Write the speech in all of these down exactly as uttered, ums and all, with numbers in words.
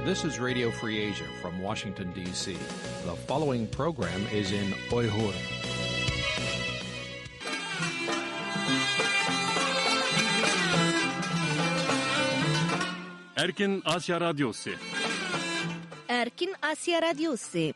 This is Radio Free Asia from Washington, D C. The following program is in Uyghur. ئەركىن ئاسىيا رادىيوسى. ئەركىن ئاسىيا رادىيوسى.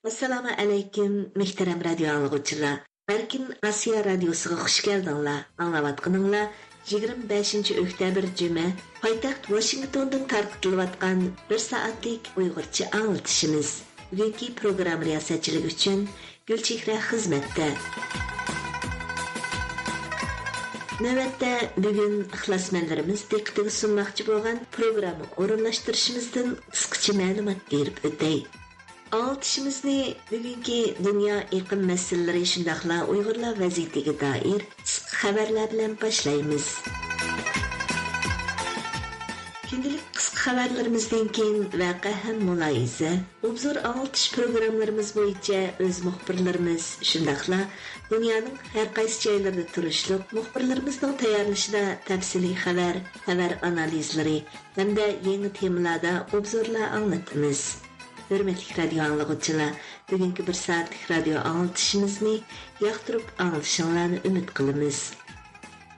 ئەسسالامۇ ئەلەيكۇم، مۆھتەرەم رادىيو ئاڭلىغۇچىلار. ئەركىن ئاسىيا رادىيوسىغا خۇش كەلدىڭلار. ئاڭلاۋاتقىنىڭلار يىگىرمە بەشىنچى ئۆكتەبىر جۈمە، پايتەخت ۋاشىنگتوندىن تارقىتىلىۋاتقان بىر سائەتلىك ئۇيغۇرچە ئاڭلىتىشىمىز. بۈگۈنكى پروگرامما رىياسەتچىلىكى ئۈچۈن گۈلچېھرە خىزمەتتە. نۆۋەتتە بۈگۈن ئىخلاسمەنلىرىمىز دىققىتىگە سۇنماقچى بولغان پروگرامما ئورۇنلاشتۇرۇشىمىزدىن قىسقىچە مەلۇمات بېرىپ ئۆتەي. ئاڭلىتىشىمىزنى بۈگۈنكى دۇنيا ئېقىم مەسىلىلىرى شۇنداقلا ئۇيغۇرلار ۋەزىيىتىگە دائىر قىسقا خەۋەرلەر بىلەن باشلايمىز. كۈندىلىك قىسقا خەۋەرلىرىمىزدىن كېيىن ۋەقە ھەم مۇلاھىزە، ئوبزور ئاڭلىتىش پروگراممىلىرىمىز بويىچە ئۆز مۇخبىرلىرىمىز، شۇنداقلا دۇنيانىڭ ھەر قايسى جايلىرىدا تۇرۇشلۇق مۇخبىرلىرىمىزنىڭ تەييارلىشىدا تەپسىلىي خەۋەر، خەۋەر ئانالىزلىرى ھەمدە يېڭى تېمىلاردا ئوبزورلار ئاڭلىتىمىز. ھۆرمەتلىك رادىيو ئاڭلىغۇچىلار، بۈگۈنكى بىر سائەتلىك رادىيو ئاڭلىتىشىمىزنى ياقتۇرۇپ ئاڭلىشىڭلارنى ئۈمىد قىلىمىز.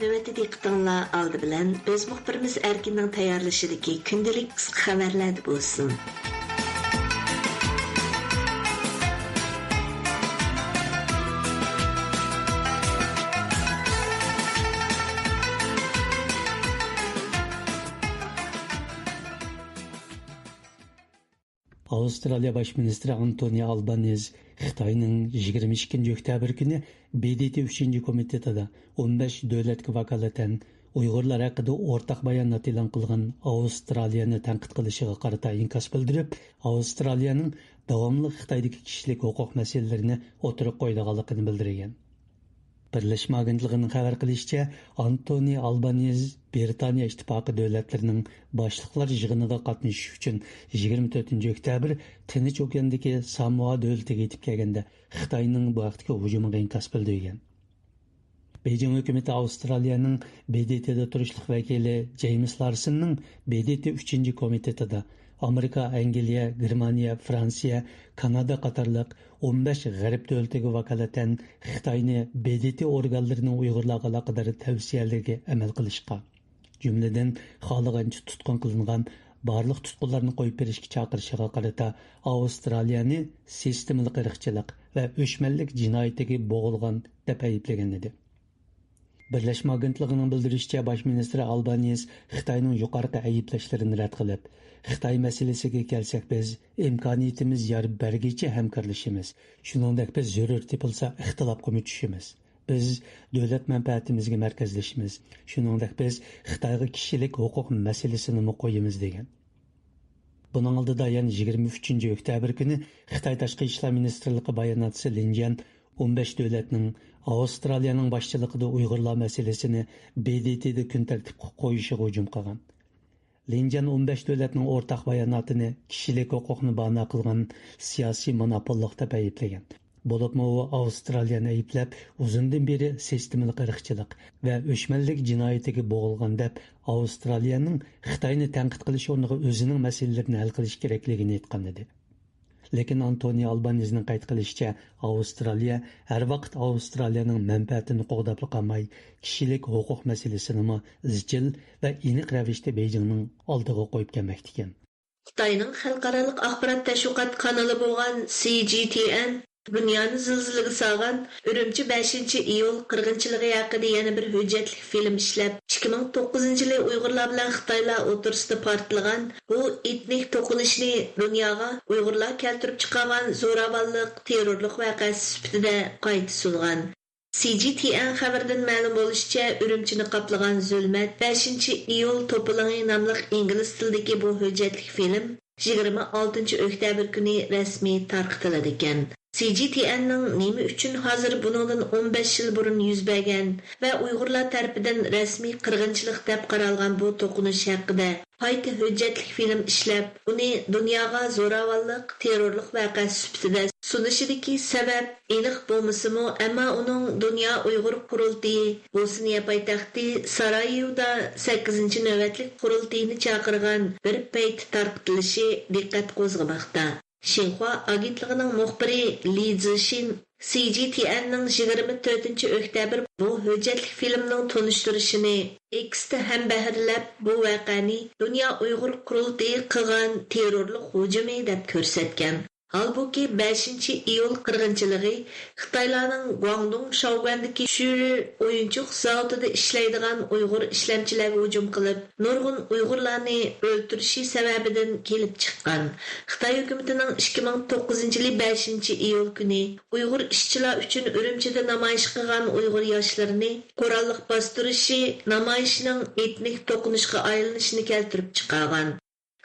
نۆۋەتتە دىققىتىڭلار ئالدى بىلەن ئۆز مۇخبىرىمىز ئەركىننىڭ تەييارلىشىدىكى كۈندىلىك قىسقا خەۋەرلەردە بولسۇن. ئاۋسترالىيە باش مىنىستىرى ئانتونى ئالبانېز خىتاينىڭ يىگىرمە ئىككىنچى ئۆكتەبىر كۈنى ب د ت ئۈچىنچى كومىتېتىدا ئون بەش دۆلەتكە ۋاكالىتەن ئۇيغۇرلار ھەققىدە ئورتاق بايانات ئېلان قىلغان ئاۋسترالىيەنى تەنقىد قىلىشىغا قارىتا ئىنكاس بىلدۈرۈپ، ئاۋسترالىيەنىڭ داۋاملىق خىتايدىكى كىشىلىك ھوقۇق مەسىلىلىرىنى ئوتتۇرىغا قويىدىغانلىقىنى بىلدۈرگەن. بىرلەشمە ئاگېنتلىقىنىڭ خەۋەر قىلىشىچە، ئانتونى ئالبانېز بىرىتانىيە ئىتتىپاقى دۆلەتلىرىنىڭ باشلىقلار يىغىنىغا قاتنىشىش ئۈچۈن يىگىرمە تۆتىنچى ئۆكتەبىر تىنچ ئوكياندىكى ساموئا دۆلىتىگە يېتىپ كەلگەندە، خىتاينىڭ بۇ ھەقتىكى ھۇجۇمىغا ئىنكاس بىلدۈرگەن. بېيجىڭ ھۆكۈمىتى ئاۋسترالىيەنىڭ ب د ت دا تۇرۇشلۇق ۋەكىلى جېيمىس لارسېننىڭ ب د ت ئۈچىنچى كومىتېتىدا ئامېرىكا، ئەنگلىيە، گېرمانىيە، فرانسىيە، كانادا قاتارلىق ئون بەش غەرب دۆلىتىگە ۋاكالىتەن خىتاينى ب د ت ئورگانلىرىنىڭ ئۇيغۇرلارغا ئالاقىدار تەۋسىيەلىرىگە ئەمەل قىلىشقا، جۈملىدىن خالىغانچە تۇتقۇن قىلىنغان بارلىق تۇتقۇنلارنى قويۇپ بېرىشكە چاقىرىشىغا قارىتا ئاۋسترالىيەنى سىستېمىلىق ئىرقچىلىق ۋە ئۆچمەنلىك جىنايىتىگە بوغۇلغان دەپ ئەيىبلىگەن ئىدى. بىرلەشمە ئاگېنتلىقىنىڭ بىلدۈرۈشىچە، باش مىنىستىر ئالبانىز خىتاينىڭ يۇقىرىقى ئەيىبلەشلىرىنى رەت قىلىپ، خىتاي مەسىلىسىگە كەلسەك، بىز ئىمكانىيىتىمىز يار بەرگىچە ھەمكارلىشىمىز، شۇنىڭدەك بىز زۆرۈر تېپىلسا ئىختىلاپقىمۇ چۈشىمىز. بىز دۆلەت مەنپەئەتىمىزگە مەركەزلىشىمىز، شۇنىڭدەك بىز خىتايغا كىشىلىك ھوقۇق مەسىلىسىنىمۇ قويىمىز، دېگەن. بۇنىڭ ئالدىدا يەنە يىگىرمە ئۈچىنچى ئۆكتەبىر كۈنى خىتاي تاشقى ئىشلار مىنىستىرلىقى باياناتچىسى لىن جيەن ئون بەش دۆلەتنىڭ ئاۋسترالىيەنىڭ باشچىلىقىدا ئۇيغۇرلار مەسىلىسىنى ب د ت دا كۈن تەرتىپكە قويۇشىغا ھۇجۇم قىلغان. لىن جيەن ئون بەش دۆلەتنىڭ ئورتاق باياناتىنى كىشىلىك ھوقۇقنى بانە قىلغان سىياسىي مونوپوللۇق دەپ ئەيىبلىگەن. بولۇپمۇ ئۇ ئاۋسترالىيەنى ئەيىبلەپ، ئۇزۇندىن بېرى سىستېمىلىق ئىرقچىلىق ۋە ئۆچمەنلىك جىنايىتىگە بوغۇلغان دەپ، ئاۋسترالىيەنىڭ خىتاينى تەنقىد قىلىش ئورنىغا ئۆزىنىڭ مەسىلىلىرىنى ھەل قىلىشى كېرەكلىكىنى ئېيتقان ئىدى. لېكىن ئانتونى ئالبانىزنىڭ قەيت قىلىشىچە، ئاۋسترالىيە ھەر ۋاقىت ئاۋسترالىيەنىڭ مەنپەئەتىنى قوغداپلا قالماي، كىشىلىك ھوقۇق مەسىلىسىنىمۇ ئىزچىل ۋە ئېنىق رەۋىشتە بېيجىڭنىڭ ئالدىغا قويۇپ كەلمەكتىكەن. خىتاينىڭ خەلقئارالىق ئاخبارات تەشۋىقات قانىلى بولغان سى جى تي ئېن دۇنيانى زىلزىلىگە سالغان ئۈرۈمچى بەشىنچى ئىيۇل قىرغىنچىلىقى ھەققىدە يەنە بىر ھۆججەتلىك فىلىم ئىشلەپ، ئىككى مىڭ توققۇزىنچى يىلى ئۇيغۇرلار بىلەن خىتايلار ئوتتۇرىسىدا پارتلىغان بۇ ئېتنىك توقۇنۇشنى دۇنياغا ئۇيغۇرلار كەلتۈرۈپ چىقارغان زوراۋانلىق، تېررورلۇق ۋەقەسى سۈپىتىدە قايتا سۇنغان. سى جى تي ئېن خەۋىرىدىن مەلۇم بولۇشىچە، ئۈرۈمچىنى قاپلىغان زۇلمەت بەشىنچى ئىيۇل توپىلىڭى ناملىق ئىنگلىز تىلىدىكى بۇ ھۆججەتلىك فىلىم يىگىرمە ئالتىنچى ئۆكتەبىر كۈنى رەسمىي تارقىتىلىدىكەن. سىجىتيەننىڭ نېمە ئۈچۈن ھازىر بۇنىڭدىن ئون بەش يىل بۇرۇن يۈز بەرگەن ۋە ئۇيغۇرلار تەرىپىدىن رەسمىي قىرغىنچىلىق دەپ قارالغان بۇ توقۇنۇش ھەققىدە قايتا ھۆججەتلىك فىلىم ئىشلەپ، ئۇنى دۇنياغا زوراۋانلىق، تېررورلۇق ۋەقەسى سۈپىتىدە سۇنۇشىدىكى سەۋەب ئېنىق بولمىسىمۇ، ئەمما ئۇنىڭ دۇنيا ئۇيغۇر قۇرۇلتىيى بوسنىيە پايتەختى سارايېۋودا سەككىزىنچى نۆۋەتلىك قۇرۇلتىيىنى چاقىرغان بىر پەيتتە تارقىتىلىشى دىققەت قوزغىماقتا. شىنخۇا ئاگېنتلىقىنىڭ مۇخبىرى لى زىشىن سىجىتيەننىڭ يىگىرمە تۆتىنچى ئۆكتەبىر بۇ ھۆججەتلىك فىلىمنىڭ تونۇشتۇرۇشىنى ئېكستا ھەمبەھىرلەپ، بۇ ۋەقەنى دۇنيا ئۇيغۇر قۇرۇلتىيى قىلغان تېررورلۇق ھۇجۇمى دەپ كۆرسەتكەن. ھالبۇكى، بەشىنچى ئىيۇل قىرغىنچىلىقى خىتايلارنىڭ گۇاڭدۇڭ شاۋگۈەندىكى شۈ ئويۇنچۇق زاۋۇتىدا ئىشلەيدىغان ئۇيغۇر ئىشلەمچىلەرگە ھۇجۇم قىلىپ، نۇرغۇن ئۇيغۇرلارنى ئۆلتۈرۈشى سەۋەبىدىن كېلىپ چىققان. خىتاي ھۆكۈمىتىنىڭ ئىككى مىڭ توققۇزىنچى يىلى بەشىنچى ئىيۇل كۈنى ئۇيغۇر ئىشچىلار ئۈچۈن ئۈرۈمچىدە نامايىش قىلغان ئۇيغۇر ياشلىرىنى قوراللىق باستۇرۇشى نامايىشنىڭ ئېتنىك توقۇنۇشقا ئايلىنىشىنى كەلتۈرۈپ چىقارغان.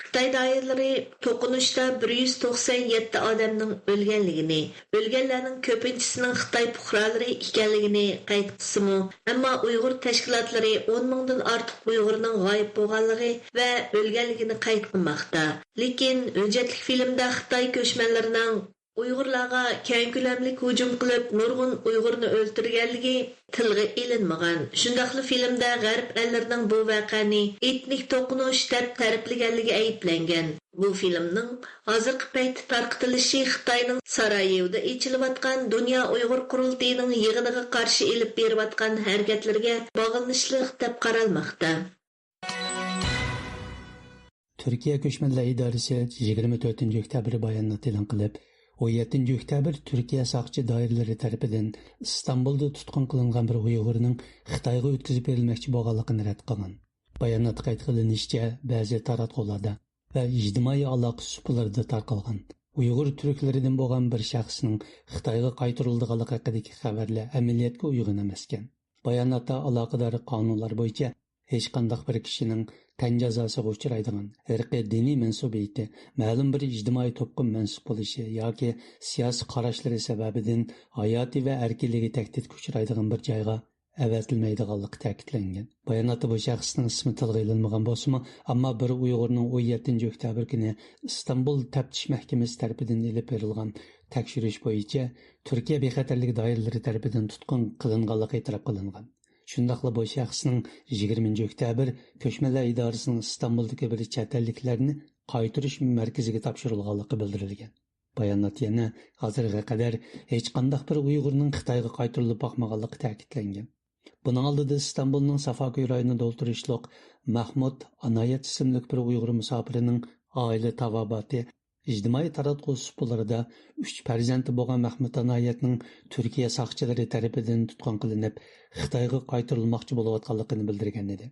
خىتاي دائىرىلىرى توقۇنۇشتا بىر يۈز توقسان يەتتە ئادەمنىڭ ئۆلگەنلىكىنى، ئۆلگەنلەرنىڭ كۆپىنچىسىنىڭ خىتاي پۇقرالىرى ئىكەنلىكىنى قەيت قىلسىمۇ، ئەمما ئۇيغۇر تەشكىلاتلىرى ئون مىڭدىن ئارتۇق ئۇيغۇرنىڭ غايىب بولغانلىقى ۋە ئۆلگەنلىكىنى قەيت قىلماقتا. لېكىن ھۆججەتلىك فىلىمدا خىتاي كۆچمەنلىرىنىڭ ئۇيغۇرلارغا كەڭ كۆلەملىك ھۇجۇم قىلىپ، نۇرغۇن ئۇيغۇرنى ئۆلتۈرگەنلىكى تىلغا ئېلىنمىغان. شۇنداقلا فىلىمدە غەرب ئەللىرىنىڭ بۇ ۋەقەنى ئېتنىك توقۇنۇش دەپ تەرىپلىگەنلىكى ئەيىبلەنگەن. بۇ فىلىمنىڭ ھازىرقى پەيتتە تارقىتىلىشى خىتاينىڭ سارايېۋودا ئېچىلىۋاتقان دۇنيا ئۇيغۇر قۇرۇلتىيىنىڭ يىغىنىغا قارشى ئېلىپ بېرىۋاتقان ھەرىكەتلىرىگە باغلىنىشلىق دەپ قارالماقتا. تۈركىيە كۆچمەنلەر ئىدارىسى يىگىرمە تۆتىنچى ئۆكتەبىر بايانات ئېلان قىلىپ، ئون يەتتىنچى ئۆكتەبىر تۈركىيە ساقچى دائىرىلىرى تەرىپىدىن ئىستانبۇلدا تۇتقۇن قىلىنغان بىر ئۇيغۇرنىڭ خىتايغا ئۆتكۈزۈپ بېرىلمەكچى بولغانلىقىنى رەت قىلغان. باياناتتا قەيت قىلىنىشىچە، بەزى تاراتقۇلاردا ۋە ئىجتىمائىي ئالاقە سۇپىلىرىدا تارقالغان ئۇيغۇر تۈركلىرىدىن بولغان بىر شەخسنىڭ خىتايغا قايتۇرۇلىدىغانلىقى ھەققىدىكى خەۋەرلەر ئەمەلىيەتكە ئۇيغۇن ئەمەسكەن. باياناتتا ئالاقىدار قانۇنلار بويىچە ھېچقانداق بىر كىشىنىڭ تەن جازاسىغا ئۇچرايدىغان، ئىرقىي، دىنىي مەنسۇبىيىتى، مەلۇم بىر ئىجتىمائىي توپقا مەنسۇپ بولۇشى ياكى سىياسىي قاراشلىرى سەۋەبىدىن ھاياتى ۋە ئەركىنلىكى تەھدىتكە ئۇچرايدىغان بىر جايغا ئەۋەتىلمەيدىغانلىقى تەكىتلەنگەن. باياناتتا بۇ شەخسنىڭ ئىسمى تىلغا ئېلىنمىغان بولسىمۇ، ئەمما بىر ئۇيغۇرنىڭ ئون يەتتىنچى ئۆكتەبىر كۈنى ئىستانبۇل تەپتىش مەھكىمىسى تەرىپىدىن ئېلىپ بېرىلغان تەكشۈرۈش بويىچە تۈركىيە بىخەتەرلىك دائىرىلىرى تەرىپىدىن تۇتقۇن قىلىنغانلىقى ئېتىراپ قىلىنغان. شۇنداقلا بۇ شەخسنىڭ يىگىرمىنچى ئۆكتەبىر كۆچمەنلەر ئىدارىسىنىڭ ئىستانبۇلدىكى بىر چەت ئەللىكلەرنى قايتۇرۇش مەركىزىگە تاپشۇرۇلغانلىقى بىلدۈرۈلگەن. بايانات يەنە ھازىرغا قەدەر ھېچقانداق بىر ئۇيغۇرنىڭ خىتايغا قايتۇرۇلۇپ باقمىغانلىقى تەكىتلەنگەن. بۇنىڭ ئالدىدا ئىستانبۇلنىڭ سافاكۆي رايونىدا ئولتۇرۇشلۇق مەھمۇت ئانايەت ئىسىملىك بىر ئۇيغۇر مۇساپىرىنىڭ ئائىلە تاۋابىئاتى ئىجتىمائىي تاراتقۇ سۇپىلىرىدا ئۈچ پەرزەنتى بولغان مەھمۇت ئانايەتنىڭ تۈركىيە ساقچىلىرى تەرىپىدىن تۇتقۇن قىلىنىپ، خىتايغا قايتۇرۇلماقچى بولۇۋاتقانلىقىنى بىلدۈرگەن ئىدى.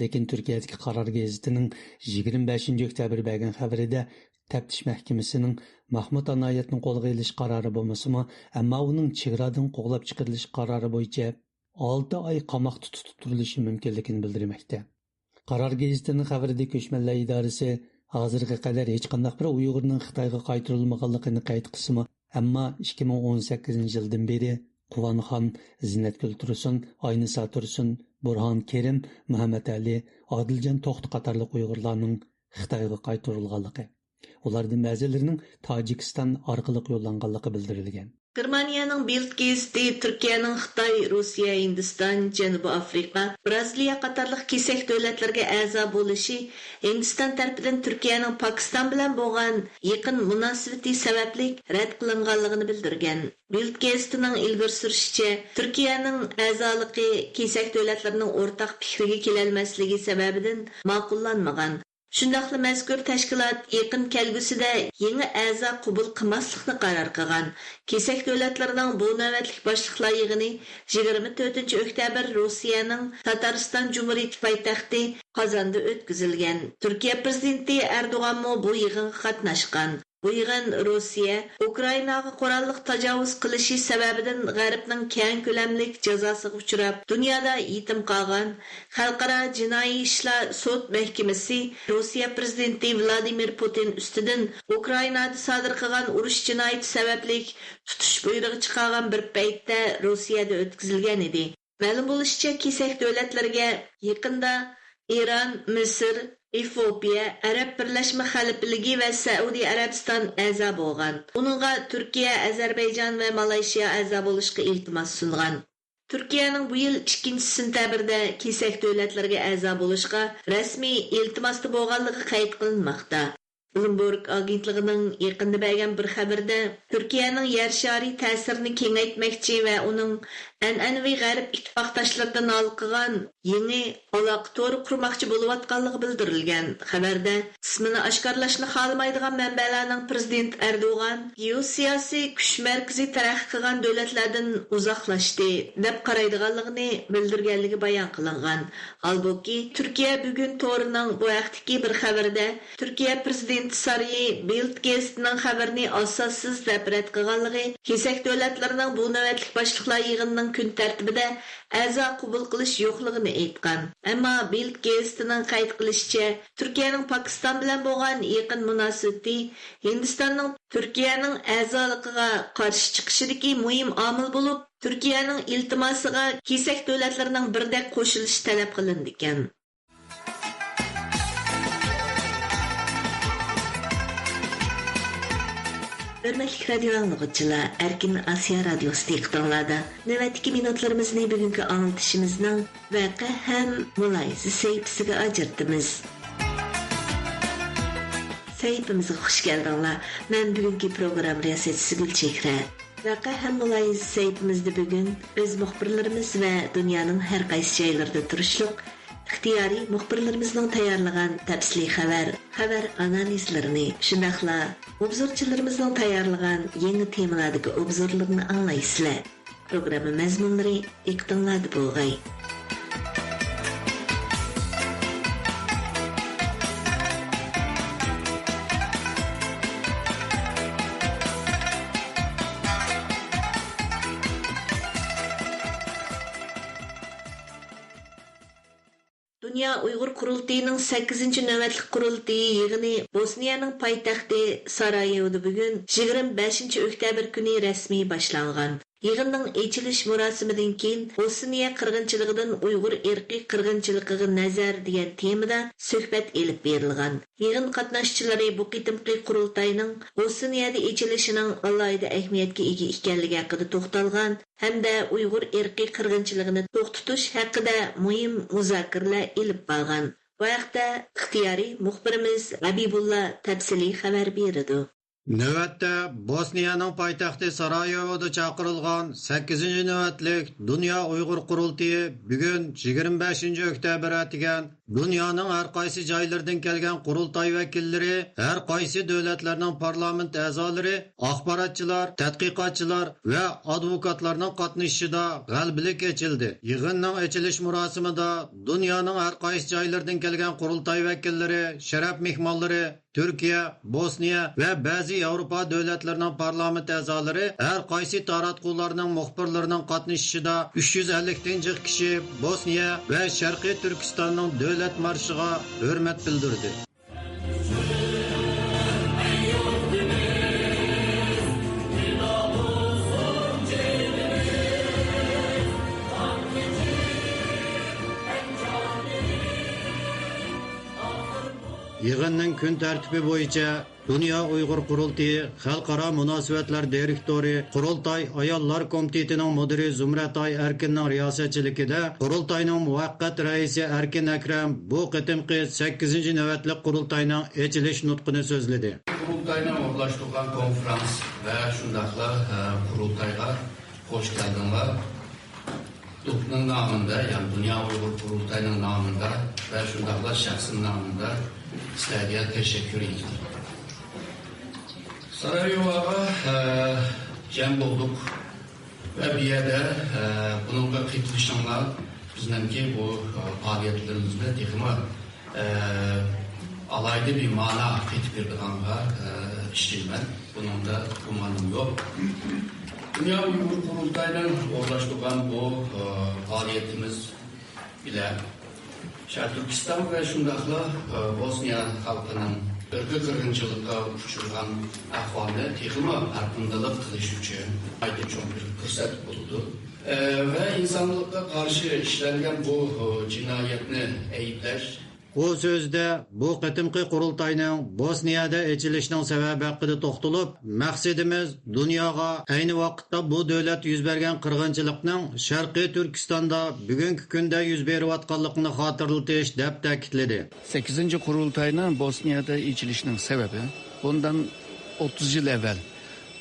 لېكىن تۈركىيەدىكى قارار گېزىتىنىڭ يىگىرمە بەشىنچى ئۆكتەبىر بەرگەن خەۋىرىدە، تەپتىش مەھكىمىسىنىڭ مەھمۇت ئانايەتنى قولغا ئېلىش قارارى بولمىسىمۇ، ئەمما ئۇنىڭ چېگرادىن قوغلاپ چىقىرىلىش قارارى بويىچە ئالتە ئاي قاماقتا تۇتۇپ تۇرۇلۇشى مۇمكىنلىكىنى بىلدۈرمەكتە. قارار گېزىتىنىڭ خەۋىرىدە كۆچمەنلەر ئىدارىسى ھازىرغا قەدەر ھېچقانداق بىر ئۇيغۇرنىڭ خىتايغا قايتۇرۇلمىغانلىقىنى قەيت قىلسىمۇ، ئەمما ئىككى مىڭ ئون سەككىزىنچى يىلدىن بېرى قۇۋانخان، زىننەتگۈل تۇرسۇن، ئاينىسا تۇرسۇن، بۇرھان كېرىم، مۇھەممەت ئەلى، ئادىلجان توختى قاتارلىق ئۇيغۇرلارنىڭ خىتايغا قايتۇرۇلغانلىقى، ئۇلاردىن بەزىلىرىنىڭ تاجىكىستان ئارقىلىق يوللانغانلىقى بىلدۈرۈلگەن. گېرمانىيەنىڭ بىلد گېزىتى تۈركىيەنىڭ خىتاي، روسىيە، ھىندىستان، جەنۇبىي ئافرىقا، بىرازىلىيە قاتارلىق كېسەك دۆلەتلەرگە ئەزا بولۇشى ھىندىستان تەرىپىدىن تۈركىيەنىڭ پاكىستان بىلەن بولغان يېقىن مۇناسىۋىتى سەۋەبلىك رەت قىلىنغانلىقىنى بىلدۈرگەن. بىلد گېزىتىنىڭ ئىلگىرى سۈرۈشىچە، تۈركىيەنىڭ ئەزالىقى كېسەك دۆلەتلەرنىڭ ئورتاق پىكرىگە كېلەلمەسلىكى سەۋەبىدىن ماقۇللانمىغان. شۇنداقلا مەزكۇر تەشكىلات يېقىن كەلگۈسىدە يېڭى ئەزا قوبۇل قىلماسلىقنى قارار قىلغان. كېسەك دۆلەتلىرىنىڭ بۇ نۆۋەتلىك باشلىقلار يىغىنى يىگىرمە تۆتىنچى ئۆكتەبىر روسىيەنىڭ تاتارستان جۇمھۇرىيىتى پايتەختى قازاندا ئۆتكۈزۈلگەن. تۈركىيە پىرېزىدېنتى ئەردوغانمۇ بۇ يىغىنغا قاتناشقان. بۇ يىغىن روسىيە ئۇكرائىناغا قوراللىق تاجاۋۇز قىلىشى سەۋەبىدىن غەربنىڭ كەڭ كۆلەملىك جازاسىغا ئۇچراپ، دۇنيادا يېتىم قالغان خەلقئارا جىنايى ئىشلار سوت مەھكىمىسى روسىيە پىرېزىدېنتى ۋلادىمىر پۇتىن ئۈستىدىن ئۇكرائىنادا سادىر قىلغان ئۇرۇش جىنايىتى سەۋەبلىك تۇتۇش بۇيرۇغى چىقارغان بىر پەيتتە روسىيەدە ئۆتكۈزۈلگەن ئىدى. مەلۇم بولۇشىچە، كېسەك دۆلەتلەرگە يېقىندا ئىران، مىسىر، ئېفىئوپىيە، ئەرەب بىرلەشمە خەلىپىلىكى ۋە سەئۇدى ئەرەبىستان ئەزا بولغان. ئۇنىڭغا تۈركىيە، ئەزەربەيجان ۋە مالايشىيا ئەزا بولۇشقا ئىلتىماس سۇنغان. تۈركىيەنىڭ بۇ يىل ئىككىنچى سېنتەبىردە كېسەك دۆلەتلەرگە ئەزا بولۇشقا رەسمىي ئىلتىماستا بولغانلىقى قەيت قىلىنماقتا. بلومبېرگ ئاگېنتلىقىنىڭ يېقىندا بەرگەن بىر خەۋىرىدە، تۈركىيەنىڭ يەر شارى تەسىرىنى كېڭەيتمەكچى ۋە ئۇنىڭ ئەنئەنىۋى غەرب ئىتتىپاقداشلىرىدىن ھالقىغان يېڭى ئالاقە تورى قۇرماقچى بولۇۋاتقانلىقى بىلدۈرۈلگەن. خەۋەردە ئىسمىنى ئاشكارىلاشنى خالىمايدىغان مەنبەلەرنىڭ پىرېزىدېنت ئەردوغان گېئوسىياسىي كۈچ مەركىزى تەرەققىي قىلغان دۆلەتلەردىن ئۇزاقلاشتى، دەپ قارايدىغانلىقىنى بىلدۈرگەنلىكى بايان قىلىنغان. ھالبۇكى، تۈركىيە بۈگۈن تورىنىڭ بۇ ھەقتىكى بىر خەۋىرىدە، تۈركىيە پىرېزىدېنتى سارىيى بىلد گېزىتىنىڭ خەۋىرىنى ئاساسسىز دەپ رەت قىلغانلىقى، كېسەك دۆلەتلىرىنىڭ بۇ نۆۋەتلىك باشلىقلار يىغىنىنىڭ كۈن تەرتىبىدە ئەزا قوبۇل قىلىش يوقلۇقىنى ئېيتقان. ئەمما بىلد گېزىتىنىڭ قەيت قىلىشىچە، تۈركىيەنىڭ پاكىستان بىلەن بولغان يېقىن مۇناسىۋىتى ھىندىستاننىڭ تۈركىيەنىڭ ئەزالىقىغا قارشى چىقىشىدىكى مۇھىم ئامىل بولۇپ، تۈركىيەنىڭ ئىلتىماسىغا كېسەك دۆلەتلىرىنىڭ بىردەك قوشۇلۇشى تەلەپ قىلىنىدىكەن. ھۆرمەتلىك رادىيو ئاڭلىغۇچىلار، ئەركىن ئاسىيا رادىيوسى دىققىتىڭلاردا. نۆۋەتتىكى مىنۇتلىرىمىزنى بۈگۈنكى ئاڭلىتىشىمىزنىڭ ۋەقە ھەم مۇلاھىزە سەھىپىسىگە ئاجرىتىمىز. سەھىپىمىزگە خۇش كەلدىڭلار. مەن بۈگۈنكى پروگرامما رىياسەتچىسى گۈلچېھرە. ۋەقە ھەم مۇلاھىزە سەھىپىمىزدە بۈگۈن ئۆز مۇخبىرلىرىمىز ۋە دۇنيانىڭ ھەر قايسى جايلىرىدا تۇرۇشلۇق ئىختىيارىي مۇخبىرلىرىمىزنىڭ تەييارلىغان تەپسىلىي خەۋەر، خەۋەر ئانالىزلىرىنى، شۇنداقلا ئوبزورچىلىرىمىزنىڭ تەييارلىغان يېڭى تېمىلاردىكى ئوبزورلىرىنى ئاڭلايسىلەر. پروگرامما مەزمۇنلىرى دىققىتىڭلاردا بولغاي. دۇنيا ئۇيغۇر قۇرۇلتىيىنىڭ سەككىزىنچى نۆۋەتلىك قۇرۇلتىيى يىغىنى بوسنىيەنىڭ پايتەختى سارايېۋودا بۈگۈن، يىگىرمە بەشىنچى ئۆكتەبىر كۈنى رەسمىي باشلانغان. يىغىننىڭ ئېچىلىش مۇراسىمىدىن كېيىن، بوسنىيە قىرغىنچىلىقىدىن ئۇيغۇر ئىرقىي قىرغىنچىلىقىغا نەزەر دېگەن تېمىدا سۆھبەت ئېلىپ بېرىلغان. يىغىن قاتناشچىلىرى بۇ قېتىمقى قۇرۇلتاينىڭ بوسنىيەدە ئېچىلىشىنىڭ ئالاھىدە ئەھمىيەتكە ئىگە ئىكەنلىكى ھەققىدە توختالغان ھەمدە ئۇيغۇر ئىرقىي قىرغىنچىلىقىنى توختىتىش ھەققىدە مۇھىم مۇزاكىرىلەر ئېلىپ بارغان. بۇ ھەقتە ئىختىيارىي مۇخبىرىمىز ھەبىبۇللا تەپسىلىي خەۋەر بېرىدۇ. نۆۋەتتە بوسنىيەنىڭ پايتەختى سارايېۋودا چاقىرىلغان سەككىزىنچى نۆۋەتلىك دۇنيا ئۇيغۇر قۇرۇلتىيى بۈگۈن، يىگىرمە بەشىنچى ئۆكتەبىر ئەتىگەن، دۇنيانىڭ ھەر قايسى جايلىرىدىن كەلگەن قۇرۇلتاي ۋەكىللىرى، ھەر قايسى دۆلەتلەرنىڭ پارلامېنت ئەزالىرى، ئاخباراتچىلار، تەتقىقاتچىلار ۋە ئادۋوكاتلارنىڭ قاتنىشىشىدا غەلىبىلىك ئېچىلدى. يىغىننىڭ ئېچىلىش مۇراسىمىدا دۇنيانىڭ ھەر قايسى جايلىرىدىن كەلگەن قۇرۇلتاي ۋەكىللىرى، شەرەپ مېھمانلىرى، تۈركىيە، بوسنىيە ۋە بەزى ياۋروپا دۆلەتلىرىنىڭ پارلامېنت ئەزالىرى، ھەر قايسى تاراتقۇلارنىڭ مۇخبىرلىرىنىڭ قاتنىشىشىدا ئۈچ يۈز ئەللىكتىن جىق كىشى بوسنىيە ۋە شەرقىي تۈركىستاننىڭ دۆلەت مارشىغا ھۆرمەت بىلدۈردى. يىغىننىڭ كۈن تەرتىپى بويىچە دۇنيا ئۇيغۇر قۇرۇلتىيى خەلقئارا مۇناسىۋەتلەر دىرېكتورى، قۇرۇلتاي ئاياللار كومىتېتىنىڭ مۇدىرى زۇمرەت ئاي ئەركىننىڭ رىياسەتچىلىكىدە قۇرۇلتاينىڭ مۇۋەققەت رەئىسى ئەركىن ئەكرەم بۇ قېتىمقى سەككىزىنچى نۆۋەتلىك قۇرۇلتاينىڭ ئېچىلىش نۇتقىنى سۆزلىدى. قۇرۇلتاينىڭ ئورۇنلاشتۇرغان كونفرانس ۋە شۇنداقلا، ئە، قۇرۇلتايغا خوش كەلدىڭلار. دۇكنىڭ نامىندا، يەنى دۇنيا ئۇيغۇر قۇرۇلتاينىڭ نامىندا ۋە شۇنداقلا شەخسىم نامىدا سىلەرگە تەشەككۈر ئېيتىمەن. سارايېۋوغا، ئە، جەم بولدۇق ۋە بۇ يەردە، ئە، بۇنىڭغا قېتىلىشىڭلار بىزنىڭكى بۇ، ئە، پائالىيەتلىرىمىزنى تېخىمۇ، ئە، ئالاھىدە بىر مانا قېتىپ بېرىدىغانغا، ئە، ئىشلەيمەن، بۇنىڭدا گۇمانىم يوق. دۇنيا ئۇيغۇر قۇرۇلتايىنىڭ ئورۇنلاشتۇرغان بۇ، ئە، پائالىيىتىمىز بىلەن شەرقىي تۈركىستان ۋە شۇنداقلا، ئە، بوسنىيە خەلقىنىڭ ئىرقىي قىرغىنچىلىققا ئۇچرىغان ئەھۋالنى تېخىمۇ ھەرقانداقلىق قىلىش ئۈچۈن ناھايىتى چوڭ بىر پۇرسەت بولىدۇ. ئە، ۋە ئىنسانلىققا قارشى ئىشلەنگەن بۇ، ئە، جىنايەتنى ئەيىبلەش ئۇ سۆزىدە بۇ قېتىمقى قۇرۇلتاينىڭ بوسنىيەدە ئېچىلىشىنىڭ سەۋەبى ھەققىدە توختىلىپ، مەقسىتىمىز دۇنياغا ئەينى ۋاقىتتا بۇ دۆلەتتە يۈز بەرگەن قىرغىنچىلىقنىڭ شەرقىي تۈركىستاندا بۈگۈنكى كۈندە يۈز بېرىۋاتقانلىقىنى خاتىرىلىتىش، دەپ تەكىتلىدى. سەككىزىنچى قۇرۇلتاينىڭ بوسنىيەدە ئېچىلىشىنىڭ سەۋەبى، بۇندىن ئوتتۇز يىل ئەۋۋەل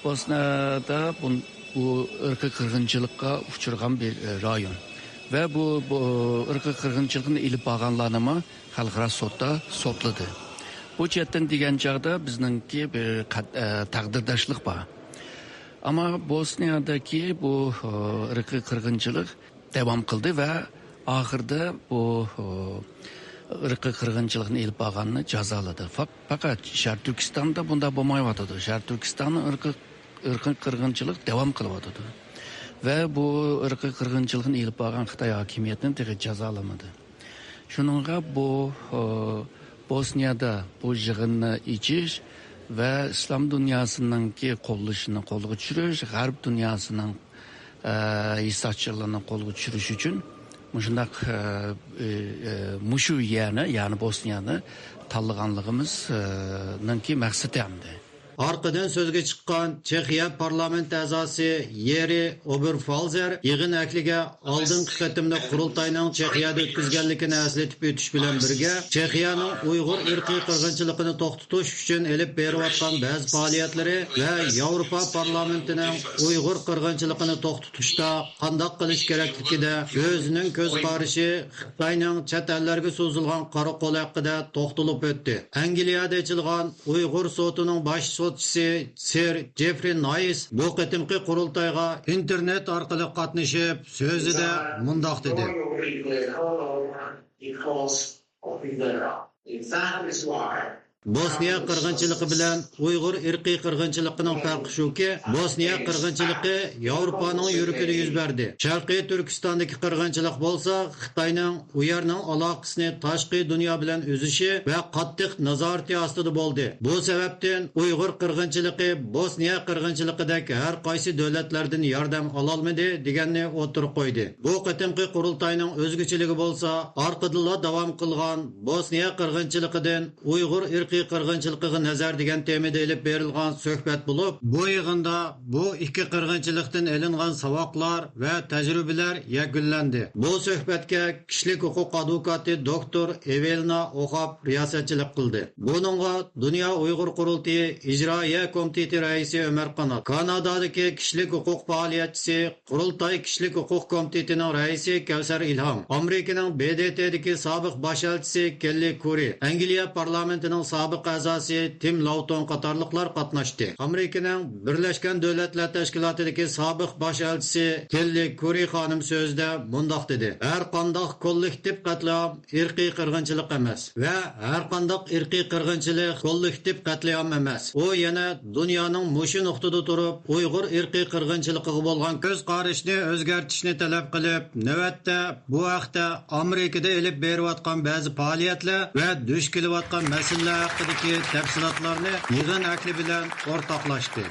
بوسنىيەدە بۇ، بۇ ئىرقىي قىرغىنچىلىققا ئۇچرىغان بىر، ئە، رايون. ۋە بۇ، بۇ ئىرقىي قىرغىنچىلىقنى ئېلىپ بارغانلارنىمۇ خەلقئارا سوتتا سوتلىدى. بۇ جەھەتتىن دېگەن چاغدا بىزنىڭكى بىر قەت-، ئە، تەقدىرداشلىق بار. ئەمما بوسنىيەدىكى بۇ، ئە، ئىرقىي قىرغىنچىلىق داۋام قىلدى ۋە ئاخىرىدا بۇ، ئە، ئىرقىي قىرغىنچىلىقنى ئېلىپ بارغاننى جازالىدى. فەق-، پەقەت شەرقىي تۈركىستاندا بۇنداق بولمايۋاتىدۇ. شەرقىي تۈركىستاننىڭ ئىرقىي، ئىرقىي قىرغىنچىلىق داۋام قىلىۋاتىدۇ. ۋە بۇ ئىرقىي قىرغىنچىلىقنى ئېلىپ بارغان خىتاي ھاكىمىيىتىنى تېخى جازالىمىدى. شۇنىڭغا بۇ، ئە، بوسنىيەدە بۇ يىغىننى ئېچىش ۋە ئىسلام دۇنياسىنىڭكى قوللىشىنى قولغا چۈشۈرۈش، غەرب دۇنياسىنىڭ، ئە، ھېسداشلىقلىرىنى قولغا چۈشۈرۈش ئۈچۈن مۇشۇنداق، ئە، ئە، ئە، مۇشۇ يەرنى، يەنى بوسنىيەنى تاللىغانلىقىمىز، ئە، نىڭكى مەقسىتى ئەمدى. ئارقىدىن سۆزگە چىققان چېخىيە پارلامېنت ئەزاسى يېرى ئوبېرفالزېر يىغىن ئەھلىگە ئالدىنقى قېتىملىق قۇرۇلتاينىڭ چېخىيەدە ئۆتكۈزگەنلىكىنى ئەسلىتىپ ئۆتۈش بىلەن بىرگە، چېخىيەنىڭ ئۇيغۇر ئىرقىي قىرغىنچىلىقىنى توختىتىش ئۈچۈن ئېلىپ بېرىۋاتقان بەزى پائالىيەتلىرى ۋە ياۋروپا پارلامېنتىنىڭ ئۇيغۇر قىرغىنچىلىقىنى توختىتىشتا قانداق قىلىش كېرەكلىكىدە ئۆزىنىڭ كۆز قارىشى، خىتاينىڭ چەت ئەللەرگە سوزۇلغان قارا قولى ھەققىدە توختىلىپ ئۆتتى. ئەنگلىيەدە ئېچىلغان ئۇيغۇر سوتىنىڭ باش سوتچىسى سىر جېفرى نايس بۇ قېتىمقى قۇرۇلتايغا ئىنتېرنېت ئارقىلىق قاتنىشىپ، سۆزىدە مۇنداق دېدى. بوسنىيە قىرغىنچىلىقى بىلەن ئۇيغۇر ئىرقىي قىرغىنچىلىقىنىڭ پەرقى شۇكى، بوسنىيە قىرغىنچىلىقى ياۋروپانىڭ يۈرىكىدە يۈز بەردى. شەرقىي تۈركىستاندىكى قىرغىنچىلىق بولسا خىتاينىڭ ئۇ يەرنىڭ ئالاقىسىنى تاشقى دۇنيا بىلەن ئۈزۈشى ۋە قاتتىق نازارىتى ئاستىدا بولدى. بۇ سەۋەبتىن ئۇيغۇر قىرغىنچىلىقى بوسنىيە قىرغىنچىلىقىدەك ھەر قايسى دۆلەتلەردىن ياردەم ئالالمىدى، دېگەننى ئوتتۇرىغا قويدى. بۇ قېتىمقى قۇرۇلتاينىڭ ئۆزگىچىلىكى بولسا ئارقىدىنلا داۋام قىلغان بوسنىيە قىرغىنچىلىقىدىن ئۇيغۇر ئىرقىي قىرغىنچىلىقىغا نەزەر دېگەن تېمىدا ئېلىپ بېرىلغان سۆھبەت بولۇپ، بۇ يىغىندا بۇ ئىككى قىرغىنچىلىقتىن ئېلىنغان ساۋاقلار ۋە تەجرىبىلەر يەكۈنلەندى. بۇ سۆھبەتكە كىشىلىك ھوقۇق ئادۋوكاتى دوكتور ئېۋېلنا ئوخاب رىياسەتچىلىك قىلدى. بۇنىڭغا دۇنيا ئۇيغۇر قۇرۇلتىيى ئىجرائىيە كومىتېتى رەئىسى ئۆمەر قانات، كانادادىكى كىشىلىك ھوقۇق پائالىيەتچىسى، قۇرۇلتاي كىشىلىك ھوقۇق كومىتېتىنىڭ رەئىسى كەۋسەر ئىلھام، ئامېرىكىنىڭ ب د ت دىكى سابىق باش ئەلچىسى كېللى كۇرى، ئەنگلىيە پارلامېنتىنىڭ سابىق ئەزاسى تىم لاۋتون قاتارلىقلار قاتناشتى. ئامېرىكىنىڭ بىرلەشكەن دۆلەتلەر تەشكىلاتىدىكى سابىق باش ئەلچىسى كېللى كۇرى خانىم سۆزىدە مۇنداق دېدى: ھەر قانداق كوللېكتىپ قەتلىئام ئىرقىي قىرغىنچىلىق ئەمەس ۋە ھەر قانداق ئىرقىي قىرغىنچىلىق كوللېكتىپ قەتلىئام ئەمەس. ئۇ يەنە دۇنيانىڭ مۇشۇ نۇقتىدا تۇرۇپ ئۇيغۇر ئىرقىي قىرغىنچىلىقىغا بولغان كۆز قارىشىنى ئۆزگەرتىشنى تەلەپ قىلىپ، نۆۋەتتە بۇ ھەقتە ئامېرىكىدا ئېلىپ بېرىۋاتقان بەزى پائالىيەتلەر ۋە دۇچ كېلىۋاتقان مەسىلىلەر ھەققىدىكى تەپسىلاتلارنى يىغىن ئەھلى بىلەن ئورتاقلاشتى.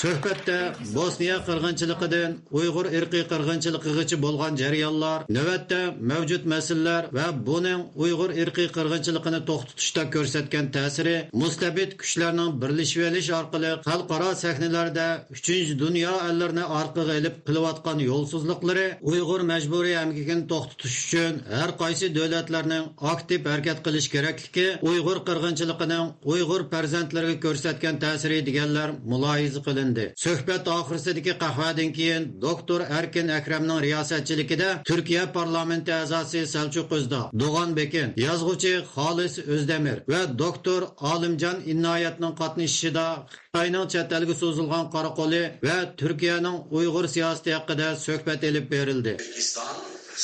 سۆھبەتتە بوسنىيە قىرغىنچىلىقىدىن ئۇيغۇر ئىرقىي قىرغىنچىلىقىغىچە بولغان جەريانلار، نۆۋەتتە مەۋجۇت مەسىلىلەر ۋە بۇنىڭ ئۇيغۇر ئىرقىي قىرغىنچىلىقىنى توختىتىشتا كۆرسەتكەن تەسىرى، مۇستەبىت كۈچلەرنىڭ بىرلىشىۋېلىش ئارقىلىق خەلقئارا سەھنىلەردە ئۈچىنچى دۇنيا ئەللىرىنى ئارقىغا ئېلىپ قىلىۋاتقان يولسىزلىقلىرى، ئۇيغۇر مەجبۇرىي ئەمگىكىنى توختىتىش ئۈچۈن ھەر قايسى دۆلەتلەرنىڭ ئاكتىپ ھەرىكەت قىلىش كېرەكلىكى، ئۇيغۇر قىرغىنچىلىقىنىڭ ئۇيغۇر پەرزەنتلىرىگە كۆرسەتكەن تەسىرى دېگەنلەر مۇلاھىزە قىلىندى. سۆھبەت ئاخىرسىدىكى قەھۋەدىن كېيىن دوكتور ئەركىن ئەكرەمنىڭ رىياسەتچىلىكىدە تۈركىيە پارلامېنتى ئەزاسى سەلچۇق ئۆزداغ، دوغان بېكىن، يازغۇچى خالىس ئۆزدەمىر ۋە دوكتور ئالىمجان ئىنايەتنىڭ قاتنىشىشىدا خىتاينىڭ چەت ئەلگە سوزۇلغان قارا قولى ۋە تۈركىيەنىڭ ئۇيغۇر سىياسىتى ھەققىدە سۆھبەت ئېلىپ بېرىلدى. Özbekistan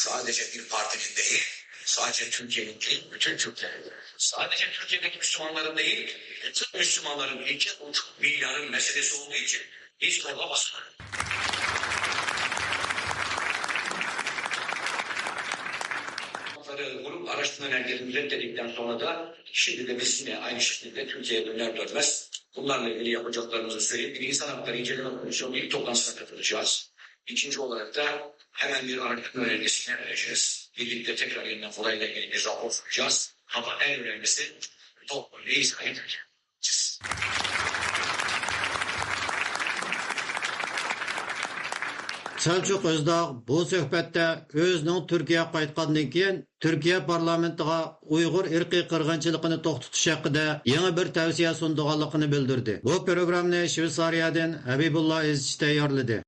sadece bir partinin değil, Sadece Türkiye'nin değil, bütün Türklerin. Sadece Türkiye'deki Müslümanların değil, bütün Müslümanların ilke buçuk milyarın meselesi olduğu için hiç kolay basmadı. Hakları Grup Araştırma Merkezi'ni reddettikten sonra da şimdi de biz yine aynı şekilde Türkiye'ye döner dönmez bunlarla ilgili yapacaklarımızı söyleyip bir insan hakları inceleme komisyonu ilk toplantısına katılacağız. İkinci olarak da hemen bir araştırma önergesini vereceğiz. Birlikte tekrar yeniden burayla ilgili bir rapor sunacağız. Ama en önemlisi bu konuyu izah edeceğiz. سەلچۇق ئۆزداغ بۇ سۆھبەتتە ئۆزىنىڭ تۈركىيەگە قايتقاندىن كېيىن تۈركىيە پارلامېنتىغا ئۇيغۇر ئىرقىي قىرغىنچىلىقىنى توختىتىش ھەققىدە يېڭى بىر تەۋسىيە سۇنىدىغانلىقىنى بىلدۈردى. بۇ پروگراممىنى شۋېتسارىيەدىن ھەبىبۇللا ئىزچى تەييارلىدى.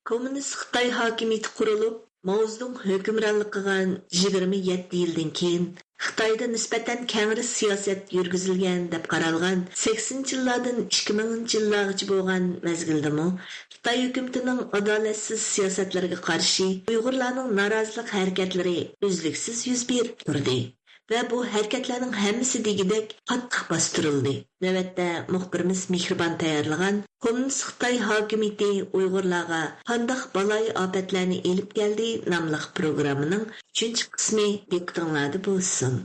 كوممۇنىست خىتاي ھاكىمىيىتى قۇرۇلۇپ، ماۋزېدۇڭ ھۆكۈمرانلىق قىلغان يىگىرمە يەتتە يىلدىن كېيىن، خىتايدا نىسبەتەن كەڭرى سىياسەت يۈرگۈزۈلگەن دەپ قارالغان سەكسىنىنچى يىللاردىن ئىككى مىڭىنچى يىللارغىچە بولغان مەزگىلدىمۇ خىتاي ھۆكۈمىتىنىڭ ئادالەتسىز سىياسەتلىرىگە قارشى ئۇيغۇرلارنىڭ نارازىلىق ھەرىكەتلىرى ئۈزلۈكسىز يۈز بېرىپ تۇردى. ۋە بۇ ھەرىكەتلەرنىڭ ھەممىسى دېگۈدەك قاتتىق باستۇرۇلدى. نۆۋەتتە مۇخبىرىمىز مېھرىبان تەييارلىغان كوممۇنىست خىتاي ھاكىمىيىتى ئۇيغۇرلارغا قانداق بالايىئاپەتلەرنى ئېلىپ كەلدى ناملىق پروگراممىنىڭ ئۈچىنچى قىسمى دىققىتىڭلاردا بولسۇن.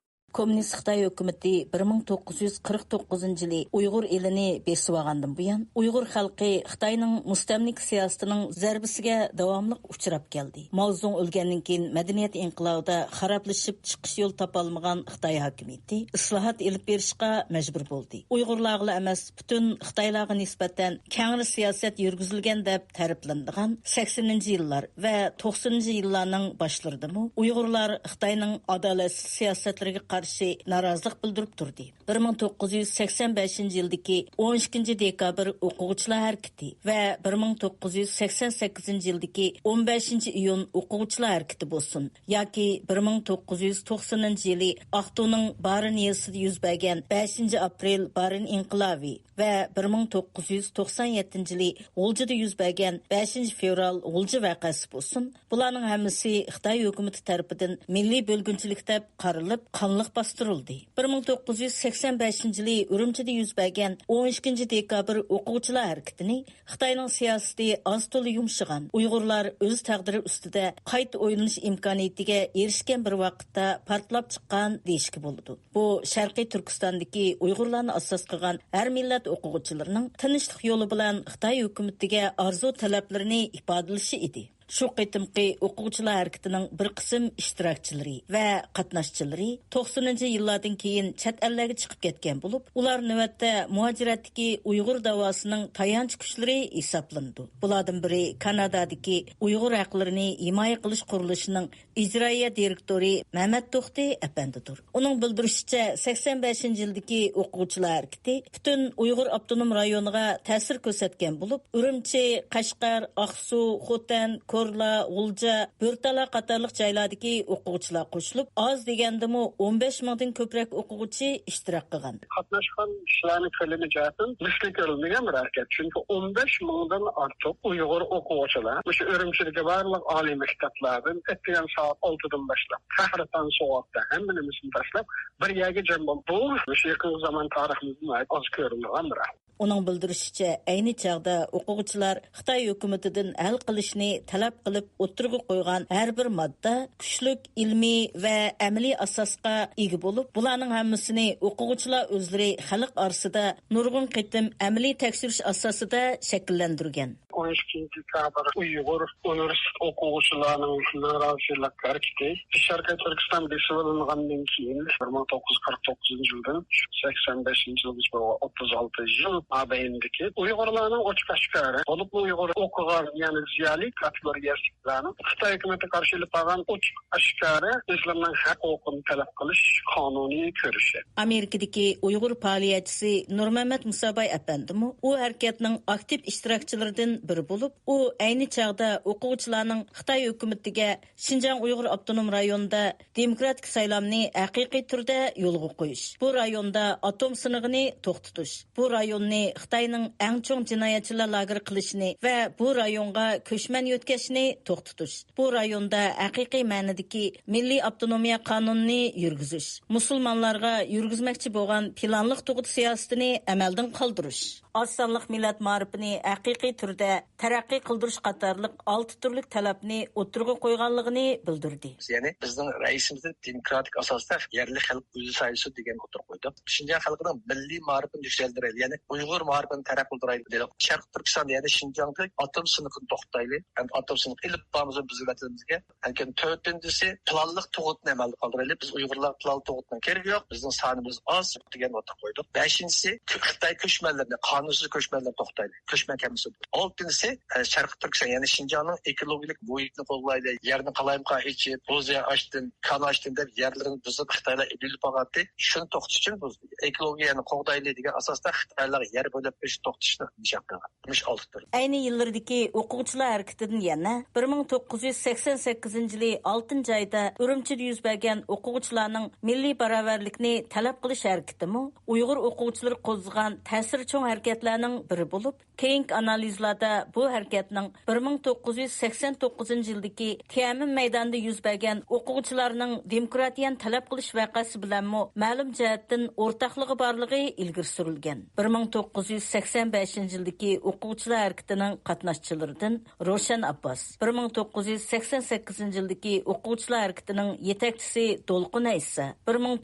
كوممۇنىست خىتاي ھۆكۈمىتى بىر مىڭ توققۇز يۈز قىرىق توققۇزىنچى يىلى ئۇيغۇر ئېلىنى بېسىۋالغاندىن بۇيان، ئۇيغۇر خەلقى خىتاينىڭ مۇستەملىكە سىياسىتىنىڭ زەربىسىگە داۋاملىق ئۇچراپ كەلدى. ماۋزېدۇڭ ئۆلگەندىن كېيىن مەدەنىيەت ئىنقىلابىدا خارابلىشىپ چىقىش يولى تاپالمىغان خىتاي ھاكىمىيىتى ئىسلاھات ئېلىپ بېرىشقا مەجبۇر بولدى. ئۇيغۇرلارغىلا ئەمەس، پۈتۈن خىتايلارغا نىسبەتەن كەڭرى سىياسەت يۈرگۈزۈلگەن دەپ تەرىپلىنىدىغان سەكسىنىنچى يىللار ۋە توقسىنىنچى يىللارنىڭ باشلىرىدىمۇ ئۇيغۇرلار خىتاينىڭ ئادالەتسىز سىياسەتلىرىگە قارشى نارازىلىق بىلدۈرۈپ تۇردى. بىر مىڭ توققۇز يۈز سەكسەن بەشىنچى يىلدىكى ئون ئىككىنچى دېكابىر ئوقۇغۇچىلار ھەرىكىتى ۋە بىر مىڭ توققۇز يۈز سەكسەن سەككىزىنچى يىلدىكى ئون بەشىنچى ئىيۇن ئوقۇغۇچىلار ھەرىكىتى بولسۇن ياكى بىر مىڭ توققۇز يۈز توقسىنىنچى يىلى ئاقتۇنىڭ بارىن يېزىسىدا يۈز بەرگەن بەشىنچى ئاپرېل بارىن ئىنقىلابى ۋە بىر مىڭ توققۇز يۈز توقسان يەتتىنچى يىلى غۇلجىدا يۈز بەرگەن بەشىنچى فېۋرال غۇلجا ۋەقەسى بولسۇن، بۇلارنىڭ ھەممىسى خىتاي ھۆكۈمىتى تەرىپىدىن مىللىي بۆلگۈنچىلىك دەپ قارىلىپ، قانلىق باستۇرۇلدى. بىر مىڭ توققۇز يۈز سەكسەن بەشىنچى يىلى ئۈرۈمچىدە يۈز بەرگەن ئون ئىككىنچى دېكابىر ئوقۇغۇچىلار ھەرىكىتىنى خىتاينىڭ سىياسىتى ئاز-تولا يۇمشىغان، ئۇيغۇرلار ئۆز تەقدىرى ئۈستىدە قايتا ئويلىنىش ئىمكانىيىتىگە ئېرىشكەن بىر ۋاقىتتا پارتلاپ چىققان دېيىشكە بولىدۇ. بۇ شەرقىي تۈركىستاندىكى ئۇيغۇرلارنى ئاساس قىلغان ھەر مىللەت ئوقۇغۇچىلىرىنىڭ تىنچلىق يولى بىلەن خىتاي ھۆكۈمىتىگە ئارزۇ تەلەپلىرىنى ئىپادىلىشى ئىدى. شۇ قېتىمقى ئوقۇغۇچىلار ھەرىكىتىنىڭ بىر قىسىم ئىشتىراكچىلىرى ۋە قاتناشچىلىرى توقسىنىنچى يىللاردىن كېيىن چەت ئەللەرگە چىقىپ كەتكەن بولۇپ، ئۇلار نۆۋەتتە مۇھاجىرەتتىكى ئۇيغۇر داۋاسىنىڭ تايانچ كۈچلىرى ھېسابلىنىدۇ. بۇلاردىن بىرى كانادادىكى ئۇيغۇر ھەقلىرىنى ھىمايە قىلىش قۇرۇلۇشىنىڭ ئىجرائىيە دىرېكتورى مەمەت توختى ئەپەندىدۇر. ئۇنىڭ بىلدۈرۈشىچە، سەكسەن بەشىنچى يىلدىكى ئوقۇغۇچىلار ھەرىكىتى پۈتۈن ئۇيغۇر ئاپتونوم رايونىغا تەسىر كۆرسەتكەن بولۇپ، ئۈرۈمچى، قەشقەر، ئاقسۇ، خوتەن، كورلا، غۇلجا، بۆرتالا قاتارلىق جايلاردىكى ئوقۇغۇچىلار قوشۇلۇپ، ئاز دېگەندىمۇ ئون بەش مىڭدىن كۆپرەك ئوقۇغۇچى ئىشتىراك قىلغان. قاتناشقان كىشىلەرنىڭ كۆلىمى جەھەتتىن مىسلى كۆرۈلمىگەن بىر ھەرىكەت. چۈنكى ئون بەش مىڭدىن ئارتۇق ئۇيغۇر ئوقۇغۇچىلار مۇشۇ ئۈرۈمچىدىكى بارلىق ئالىي مەكتەپلەردىن ئەتىگەن سائەت ئالتىدىن باشلاپ، قەھرىتان سوغۇقتا ھەممە نېمىسىنى تاشلاپ، بىر يەرگە جەم بولۇپ، بۇ مۇشۇ يېقىنقى زامان تارىخىمىزدا ناھايىتى ئاز كۆرۈلىدىغان بىر ئەھۋال. ئۇنىڭ بىلدۈرۈشىچە، ئەينى چاغدا ئوقۇغۇچىلار خىتاي ھۆكۈمىتىدىن ھەل قىلىشنى تەلەپ قىلىپ ئوتتۇرىغا قويغان ھەر بىر ماددا كۈچلۈك ئىلمىي ۋە ئەمەلىي ئاساسقا ئىگە بولۇپ، بۇلارنىڭ ھەممىسىنى ئوقۇغۇچىلار ئۆزلىرى خەلق ئارىسىدا نۇرغۇن قېتىم ئەمەلىي تەكشۈرۈش ئاساسىدا شەكىللەندۈرگەن. ئون ئىككىنچى دېكابىر ئۇيغۇر ئۇنىۋېرسىتېت ئوقۇغۇچىلارنىڭ نارازىلىق ھەرىكىتى شەرقىي تۈركىستان بېسىۋېلىنغاندىن كېيىن، بىر مىڭ توققۇز يۈز قىرىق توققۇزىنچى يىلدىن سەكسەن بەشىنچى يىلغىچە بولغان ئوتتۇز ئالتە يىل مابەينىدىكى ئۇيغۇرلارنىڭ ئوچۇق ئاشكارا، بولۇپمۇ ئۇيغۇر ئوقۇغان، يەنى زىيالىي كاتېگورىيەسىدىكىلەرنىڭ خىتاي ھۆكۈمىتى قارشى ئېلىپ بارغان ئوچۇق ئاشكارا ئۆزلىرىنىڭ ھەق ھوقۇقىنى تەلەپ قىلىش قانۇنىي كۈرىشى. ئامېرىكىدىكى ئۇيغۇر پائالىيەتچىسى نۇرمەمەت مۇساباي ئەپەندىمۇ ئۇ ھەرىكەتنىڭ ئاكتىپ ئىشتىراكچىلىرىدىن بىرى بولۇپ، ئۇ ئەينى چاغدا ئوقۇغۇچىلارنىڭ خىتاي ھۆكۈمىتىگە شىنجاڭ ئۇيغۇر ئاپتونوم رايونىدا دېموكراتىك سايلامنى ھەقىقىي تۈردە يولغا قويۇش، بۇ رايوندا ئاتوم سىنىقىنى توختىتىش، بۇ رايوننى خىتاينىڭ ئەڭ چوڭ جىنايەتچىلەر لاگېرى قىلىشنى ۋە بۇ رايونغا كۆچمەن يۆتكەشنى توختىتىش، بۇ رايوندا ھەقىقىي مەنىدىكى مىللىي ئاپتونومىيە قانۇنىنى يۈرگۈزۈش، مۇسۇلمانلارغا يۈرگۈزمەكچى بولغان پىلانلىق تۇغۇت سىياسىتىنى ئەمەلدىن قالدۇرۇش، ئاز سانلىق مىللەت مائارىپىنى ھەقىقىي تۈردە تەرەققىي قىلدۇرۇش قاتارلىق ئالتە تۈرلۈك تەلەپنى ئوتتۇرىغا قويغانلىقىنى بىلدۈردى. يەنى بىزنىڭ رەئىسىمىزنى دېموكراتىك ئاساستا يەرلىك خەلق ئۆزى سايلىسۇن دېگەن ئوتتۇرىغا قويدۇق. شىنجاڭ خەلقىنىڭ مىللىي مائارىپىنى يۈكسەلدۈرەيلى، يەنى ئۇيغۇر مائارىپىنى تەرەققىي قىلدۇرايلى دېدۇق. شەرقىي تۈركىستان، يەنى شىنجاڭدا ئاتوم سىنىقىنى توختىتايلى، ھەم ئاتوم سىنىقى ئېلىپ بارمىسۇن بىزنىڭ ۋەتىنىمىزگە. ھەمكىن تۆتىنچىسى، پىلانلىق تۇغۇتنى ئەمەلدە قالدۇرايلى. بىز ئۇيغۇرلارغا پىلانلىق تۇغۇتنىڭ كېرىكى يوق. بىزنىڭ سانىمىز ئاز دېگەن ئوتتۇرىغا قويدۇق. بەشىنچىسى، خىتاي كۆچمەنلىرىنى، قانۇنسىز كۆچمەنلىرىنى توختايلى. كۆچمەن كەلمىسۇن. ئالتىنچىسى، ئە، شەرقىي تۈركىستان، يەنى شىنجاڭنىڭ ئېكولوگىيەلىك مۇھىتىنى قوغدايلى. يەرنى قالايمىقان ئېچىپ، بوز يەر ئاچتىن، كان ئاچتىن دەپ يەرلىرىنى بۇزۇپ، خىتايلار ئېلىپ بارغانتى. شۇنى توختىتىش ئۈچۈن بۇ ئېكولوگىيەنى قوغدايلى دېگەن ئاساستا خىتايلارغا يەر بۆلۈپ بېرىشنى توختىتىشنى نىشان قىلغان. مۇشۇ ئالتە تۈر. ئەينى يىللىرىدىكى ئوقۇغۇچىلار ھەرىكىتىدىن يەنە بىر مىڭ توققۇز يۈز سەكسەن سەككىزىنچى يىلى ئالتىنچى ئايدا ئۈرۈمچىدە يۈز بەرگەن ئوقۇغۇچىلارنىڭ مىللىي باراۋەرلىكنى تەلەپ قىلىش ھەرىكىتىمۇ ئۇيغۇر ئوقۇغۇچىلىرى قوزغىغان تەسىرى چوڭ ھەرىكەتلەرنىڭ بىرى بولۇپ، كېيىنكى ئانالىزلاردا بۇ ھەرىكەتنىڭ بىر مىڭ توققۇز يۈز سەكسەن توققۇزىنچى يىلدىكى تيەنئەنمېن مەيدانىدا يۈز بەرگەن ئوقۇغۇچىلارنىڭ دېموكراتىيەنى تەلەپ قىلىش ۋەقەسى بىلەنمۇ مەلۇم جەھەتتىن ئورتاقلىقى بارلىقى ئىلگىرى سۈرۈلگەن. بىر مىڭ توققۇز يۈز سەكسەن بەشىنچى يىلدىكى ئوقۇغۇچىلار ھەرىكىتىنىڭ قاتناشچىلىرىدىن روشەن ئابباس، بىر مىڭ توققۇز يۈز سەكسەن سەككىزىنچى يىلدىكى ئوقۇغۇچىلار ھەرىكىتىنىڭ يېتەكچىسى دولقۇن ئەيسا، بىر مىڭ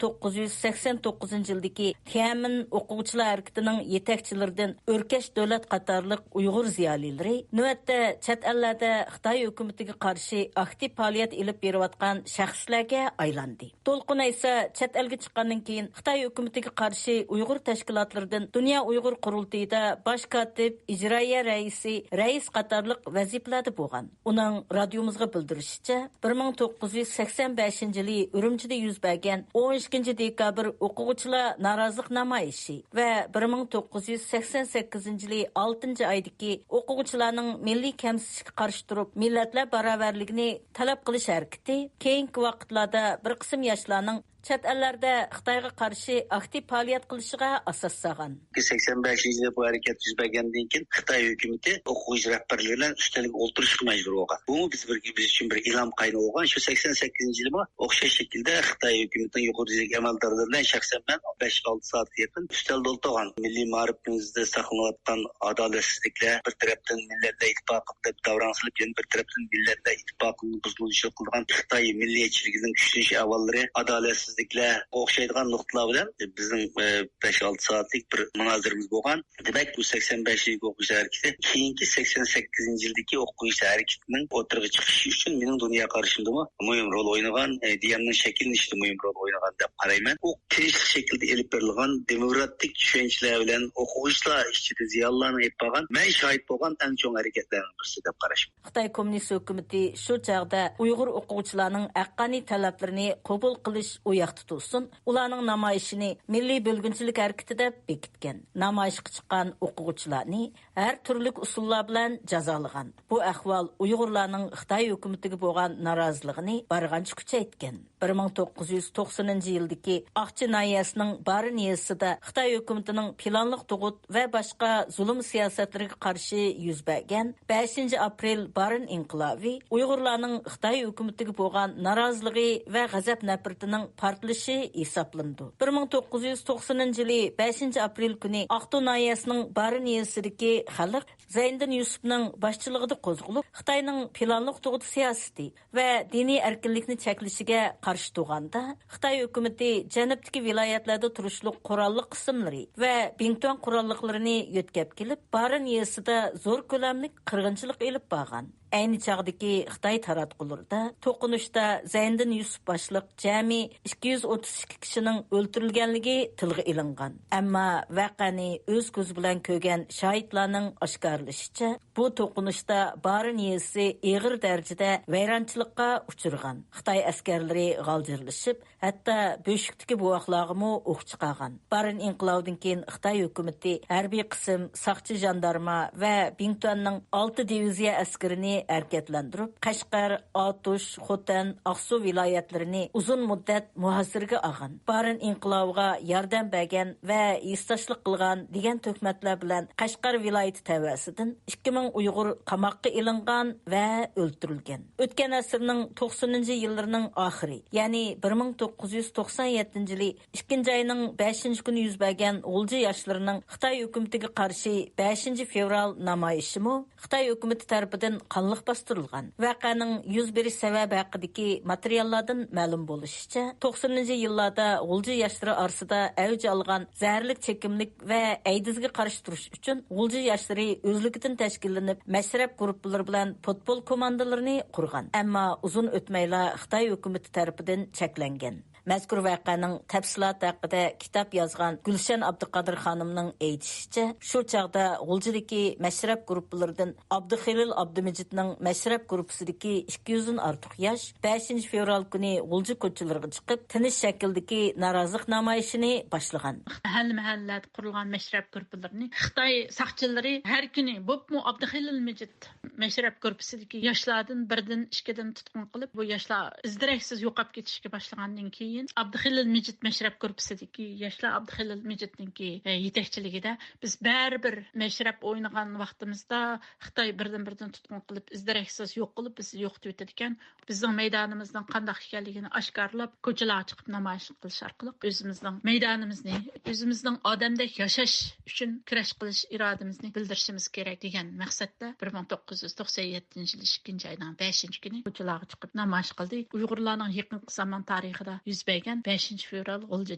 توققۇز يۈز سەكسەن توققۇزىنچى يىلدىكى تيەنئەنمېن ئوقۇغۇچىلار ھەرىكىتىنىڭ يېتەكچىلىرىدىن ئۆركەش دۆلەت قاتارلىق ئۇيغۇر زىيالىيلىرى نۆۋەتتە چەت ئەللەردە خىتاي ھۆكۈمىتىگە قارشى ئاكتىپ پائالىيەت ئېلىپ بېرىۋاتقان شەخسلەرگە ئايلاندى. دولقۇن ئەيسا چەت ئەلگە چىققاندىن كېيىن خىتاي ھۆكۈمىتىگە قارشى ئۇيغۇر تەشكىلاتلىرىدىن دۇنيا ئۇيغۇر قۇرۇلتىيىدا باش كاتىپ، ئىجرائىيە رەئىسى، رەئىس قاتارلىق ۋەزىپىلەردە بولغان. ئۇنىڭ رادىيومىزغا بىلدۈرۈشىچە، بىر مىڭ توققۇز يۈز سەكسەن بەشىنچى يىلى ئۈرۈمچىدە يۈز بەرگەن ئون ئىككىنچى دېكابىر ئوقۇغۇچىلار نارازىلىق نامايىشى ۋە بىر مىڭ توققۇز يۈز سەكسەن سەككىزىنچى يىلى ئالتىنچى ئايدىكى ئوقۇغۇچىلارنىڭ مىللىي كەمسىتىشكە قارشى تۇرۇپ، مىللەتلەر باراۋەرلىكىنى تەلەپ قىلىش ھەرىكىتى كېيىنكى ۋاقىتلاردا بىر قىسىم ياشلارنىڭ چەت ئەللەردە خىتايغا قارشى ئاكتىپ پائالىيەت قىلىشىغا ئاساس سالغان. سەكسەن بەشىنچى يىلى بۇ ھەرىكەت يۈز بەرگەندىن كېيىن، خىتاي ھۆكۈمىتى ئوقۇغۇچى رەھبەرلىرى بىلەن ئۈستەلگە ئولتۇرۇشقا مەجبۇر بولغان. بۇمۇ بىز بىر، بىز ئۈچۈن بىر ئىلھام قاينىغان. شۇ سەكسەن سەككىزىنچى يىلىمۇ ئوخشاش شەكىلدە خىتاي ھۆكۈمىتىنىڭ يۇقىرى دەرىجىلىك ئەمەلدارلىرى بىلەن شەخسەن مەن بەش ئالتە سائەتكە يېقىن ئۈستەلدە ئولتۇرغان. مىللىي مائارىپىمىزدا ساقلىنىۋاتقان ئادالەتسىزلىكلەر، بىر تەرەپتىن مىللەتلەر ئىتتىپاقى دەپ داۋراڭ سېلىپ، يەنە بىر تەرەپتىن مىللەتلەر ئىتتىپاقىنى بۇزۇلۇشى قىلغان خىتاي مىللىيەتچىلىكىنىڭ كۈچلىنىش ئەھۋاللىرى، ئادالەتسىزلىكلەر، بۇ ئوخشايدىغان نۇقتىلار بىلەن بىزنىڭ، ئە، بەش ئالتە سائەتلىك بىر مۇنازىرىمىز بولغان. دېمەك، بۇ سەكسەن بەشىنچى يىلدىكى ئوقۇغۇچىلار ھەرىكىتى كېيىنكى سەكسەن سەككىزىنچى يىلدىكى ئوقۇغۇچىلار ھەرىكىتىنىڭ ئوتتۇرىغا چىقىشى ئۈچۈن مېنىڭ دۇنيا قارىشىمدىمۇ مۇھىم رول ئوينىغان، ئە، ئىدىيەمنىڭ شەكىللىنىشىدە مۇھىم رول ئوينىغان دەپ قارايمەن. ئۇ تىنچلىق شەكلىدە ئېلىپ بېرىلغان دېموكراتىك چۈشەنچىلەر بىلەن ئوقۇغۇچىلار ئىچىدە زىيالىيلارنىڭ ئېلىپ بارغان، مەن شاھىت بولغان ئەڭ چوڭ ھەرىكەتلەرنىڭ بىرسى دەپ قاراشمەن. خىتاي كوممۇنىست ھۆكۈمىتى شۇ چاغدا ئۇيغۇر ئوقۇغۇچىلارنىڭ ھەققانىي تەلەپلىرىنى قوبۇل قىلىش ئۇ ياقتا تۇرسۇن، ئۇلارنىڭ نامايىشىنى مىللىي بۆلگۈنچىلىك ھەرىكىتى دەپ بېكىتكەن. نامايىشقا چىققان ئوقۇغۇچىلارنى ھەر تۈرلۈك ئۇسۇللار بىلەن جازالىغان. بۇ ئەھۋال ئۇيغۇرلارنىڭ خىتاي ھۆكۈمىتىگە بولغان نارازىلىقىنى بارغانچە كۈچەيتكەن. بىر مىڭ توققۇز يۈز توقسىنىنچى يىلدىكى ئاقچى ناھىيەسىنىڭ بارىن يېزىسىدا خىتاي ھۆكۈمىتىنىڭ پىلانلىق تۇغۇت ۋە باشقا زۇلۇم سىياسەتلىرىگە قارشى يۈز بەرگەن بەشىنچى ئاپرېل بارىن ئىنقىلابى ئۇيغۇرلارنىڭ خىتاي ھۆكۈمىتىگە بولغان نارازىلىقى ۋە غەزەپ-نەپرىتىنىڭ پارتلىشى ھېسابلىنىدۇ. بىر مىڭ توققۇز يۈز توقسىنىنچى يىلى بەشىنچى ئاپرېل كۈنى ئاقتۇ ناھىيەسىنىڭ بارىن يېزىسىدىكى خەلق زەينىدىن يۈسۈپنىڭ باشچىلىقىدا قوزغىلىپ، خىتاينىڭ پىلانلىق تۇغۇت سىياسىتى ۋە دىنىي ئەركىنلىكنى چەكلىشىگە قارشى تۇرغاندا، خىتاي ھۆكۈمىتى جەنۇبتىكى ۋىلايەتلەردە تۇرۇشلۇق قوراللىق قىسىملىرى ۋە بىڭتۈەن قوراللىقلىرىنى يۆتكەپ كېلىپ، بارىن يېزىسىدا زور كۆلەملىك قىرغىنچىلىق ئېلىپ بارغان. ئەينى چاغدىكى خىتاي تاراتقۇلىرىدا توقۇنۇشتا زەينىدىن يۈسۈپ باشلىق جەمئىي ئىككى يۈز ئوتتۇز ئىككى كىشىنىڭ ئۆلتۈرۈلگەنلىكى تىلغا ئېلىنغان. ئەمما ۋەقەنى ئۆز كۆزى بىلەن كۆرگەن شاھىتلارنىڭ ئاشكارىلىشىچە، بۇ توقۇنۇشتا بارىن يېزىسى ئېغىر دەرىجىدە ۋەيرانچىلىققا ئۇچرىغان. خىتاي ئەسكەرلىرى غالجىرلىشىپ، ھەتتا بۆشۈكتىكى بوۋاقلارغىمۇ ئوق چىقارغان. بارىن ئىنقىلابىدىن كېيىن خىتاي ھۆكۈمىتى ھەربىي قىسىم، ساقچى، ژاندارما ۋە بىڭتۈەننىڭ ئالتە دىۋىزىيە ئەسكىرىنى ھەرىكەتلەندۈرۈپ، قەشقەر، ئاتۇش، خوتەن، ئاقسۇ ۋىلايەتلىرىنى ئۇزۇن مۇددەت مۇھاسىرىگە ئالغان. بارىن ئىنقىلابىغا ياردەم بەرگەن ۋە ھېسداشلىق قىلغان دېگەن تۆھمەتلەر بىلەن قەشقەر ۋىلايىتى تەۋەسىدىن ئىككى مىڭ ئۇيغۇر قاماققا ئېلىنغان ۋە ئۆلتۈرۈلگەن. ئۆتكەن ئەسىرنىڭ توقسىنىنچى يىللىرىنىڭ ئاخىرى، يەنى بىر مىڭ توققۇز يۈز توقسان يەتتىنچى يىلى ئىككىنچى ئاينىڭ بەشىنچى كۈنى يۈز بەرگەن غۇلجا ياشلىرىنىڭ خىتاي ھۆكۈمىتىگە قارشى بەشىنچى فېۋرال نامايىشىمۇ خىتاي ھۆكۈمىتى تەرىپىدىن قانلىق باستۇرۇلغان. ۋەقەنىڭ يۈز بېرىش سەۋەبى ھەققىدىكى ماتېرىياللاردىن مەلۇم بولۇشىچە، توقسىنىنچى يىللاردا غۇلجا ياشلىرى ئارىسىدا ئەۋج ئالغان زەھەرلىك چېكىملىك ۋە ئەيدىزگە قارشى تۇرۇش ئۈچۈن غۇلجا ياشلىرى ئۆزلۈكىدىن تەشكىللىنىپ، مەشرەپ گۇرۇپپىلىرى بىلەن پۇتبول كوماندىلىرىنى قۇرغان. ئەمما ئۇزۇن ئۆتمەيلا خىتاي ھۆكۈمىتى تەرىپىدىن چەكلەنگەن. مەزكۇر ۋەقەنىڭ تەپسىلاتى ھەققىدە كىتاب يازغان گۈلشەن ئابدۇقادىر خانىمنىڭ ئېيتىشىچە، شۇ چاغدا غۇلجىدىكى مەشرەپ گۇرۇپپىلىرىدىن ئابدۇخېلىل ئابدۇمىجىتنىڭ مەشرەپ گۇرۇپپىسىدىكى ئىككى يۈزدىن ئارتۇق ياش بەشىنچى فېۋرال كۈنى غۇلجا كوچىلىرىغا چىقىپ، تىنچ شەكىلدىكى نارازىلىق نامايىشىنى باشلىغان. مەھەللە-مەھەللىلەردە قۇرۇلغان مەشرەپ گۇرۇپپىلىرىنى خىتاي ساقچىلىرى ھەر كۈنى، بولۇپمۇ ئابدۇخېلىل مىجىت مەشرەپ گۇرۇپپىسىدىكى ياشلاردىن بىردىن، ئىككىدىن تۇتقۇن قىلىپ، بۇ ياشلار ئىز-دېرەكسىز يوقاپ كېتىشكە باشلىغاندىن كېيىن، ئابدۇخېلىل مىجىت مەشرەپ گۇرۇپپىسىدىكى ياشلار ئابدۇخېلىل مىجىتنىڭكى، ئە، يېتەكچىلىكىدە، بىز بەرىبىر مەشرەپ ئوينىغان ۋاقتىمىزدا خىتاي بىردىن-بىردىن تۇتقۇن قىلىپ، ئىز-دېرەكسىز يوق قىلىپ، بىزنى يوقىتىۋېتىدىكەن. بىزنىڭ مەيدانىمىزنىڭ قانداق ئىكەنلىكىنى ئاشكارىلاپ، كوچىلارغا چىقىپ نامايىش قىلىش ئارقىلىق ئۆزىمىزنىڭ مەيدانىمىزنى، ئۆزىمىزنىڭ ئادەمدەك ياشاش ئۈچۈن كۈرەش قىلىش ئىرادىمىزنى بىلدۈرۈشىمىز كېرەك دېگەن مەقسەتتە، بىر مىڭ توققۇز يۈز توقسان يەتتىنچى يىل ئىككىنچى ئاينىڭ بەشىنچى كۈنى كوچىلارغا چىقىپ نامايىش قىلدى. ئۇيغۇرلارنىڭ يېقىنقى زامان تارىخىدا يۈز بەرگەن بەشىنچى فېۋرال غۇلجا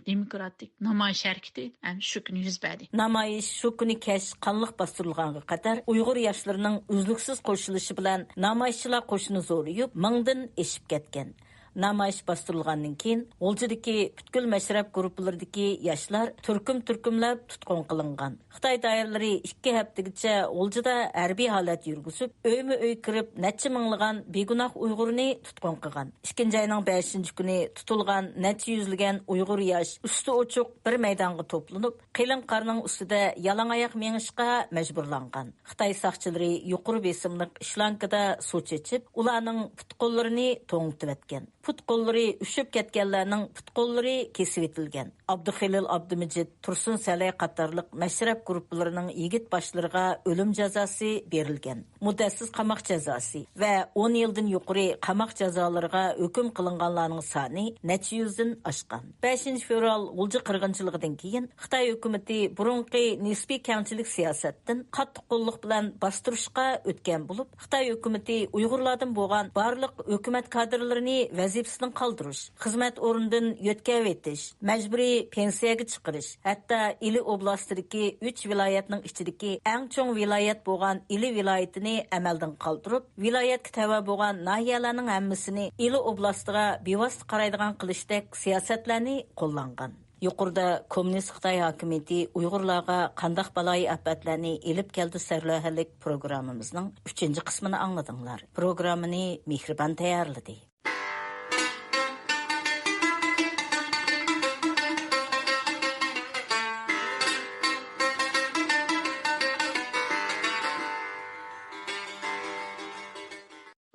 دېموكراتىك نامايىش ھەرىكىتى ئەنە شۇ كۈنى يۈز بەردى. نامايىش شۇ كۈنى كەچ قانلىق باستۇرۇلغانغا قەدەر، ئۇيغۇر ياشلىرىنىڭ ئۈزلۈكسىز قوشۇلۇشى بىلەن نامايىشچىلار قوشۇنى زورىيىپ، مىڭدىن ئېشىپ كەتكەن. نامايىش باستۇرۇلغاندىن كېيىن، غۇلجىدىكى پۈتكۈل مەشرەپ گۇرۇپپىلىرىدىكى ياشلار تۈركۈم-تۈركۈملەپ تۇتقۇن قىلىنغان. خىتاي دائىرىلىرى ئىككى ھەپتىگىچە غۇلجىدا ھەربىي ھالەت يۈرگۈزۈپ، ئۆيمۇ ئۆي كىرىپ، نەچچە مىڭلىغان بىگۇناھ ئۇيغۇرنى تۇتقۇن قىلغان. ئىككىنچى ئاينىڭ بەشىنچى كۈنى تۇتۇلغان نەچچە يۈزلىگەن ئۇيغۇر ياش ئۈستى ئوچۇق بىر مەيدانغا توپلىنىپ، قېلىن قارنىڭ ئۈستىدە يالاڭ ئاياق مېڭىشقا مەجبۇرلانغان. خىتاي ساقچىلىرى يۇقىرى بېسىملىق شلانكىدا سۇ چېچىپ، ئۇلارنىڭ پۇت-قوللىرىنى توڭلىتىۋەتكەن. پۇت-قوللىرى ئۈشۈپ كەتكەنلەرنىڭ پۇت-قوللىرى كېسىۋېتىلگەن. ئابدۇخېلىل ئابدۇمىجىت، تۇرسۇن سەلەي قاتارلىق مەشرەپ گۇرۇپپىلىرىنىڭ يىگىت باشلىرىغا ئۆلۈم جازاسى بېرىلگەن. مۇددەتسىز قاماق جازاسى ۋە ئون يىلدىن يۇقىرى قاماق جازالىرىغا ھۆكۈم قىلىنغانلارنىڭ سانى نەچچە يۈزدىن ئاشقان. بەشىنچى فېۋرال غۇلجا قىرغىنچىلىقىدىن كېيىن خىتاي ھۆكۈمىتى بۇرۇنقى نىسپىي كەڭچىلىك سىياسەتتىن قاتتىق قوللۇق بىلەن باستۇرۇشقا ئۆتكەن بولۇپ، خىتاي ھۆكۈمىتى ئۇيغۇرلاردىن بولغان بارلىق ھۆكۈمەت كادىرلىرىنى ۋەزىپىسىدىن قالدۇرۇش، خىزمەت ئورنىدىن يۆتكەۋېتىش، مەجبۇرىي پېنسىيەگە چىقىرىش، ھەتتا ئىلى ئوبلاستىدىكى ئۈچ ۋىلايەتنىڭ ئىچىدىكى ئەڭ چوڭ ۋىلايەت بولغان ئىلى ۋىلايىتىنى ئەمەلدىن قالدۇرۇپ، ۋىلايەتكە تەۋە بولغان ناھىيەلەرنىڭ ھەممىسىنى ئىلى ئوبلاستىغا بىۋاسىتە قارايدىغان قىلىشتەك سىياسەتلەرنى قوللانغان. يۇقىرىدا كوممۇنىست خىتاي ھاكىمىيىتى ئۇيغۇرلارغا قانداق بالايىئاپەتلەرنى ئېلىپ كەلدى سەرلەۋھەلىك پروگراممىمىزنىڭ ئۈچىنچى قىسمىنى ئاڭلىدىڭلار. پروگراممىنى مېھرىبان تەييارلىدى.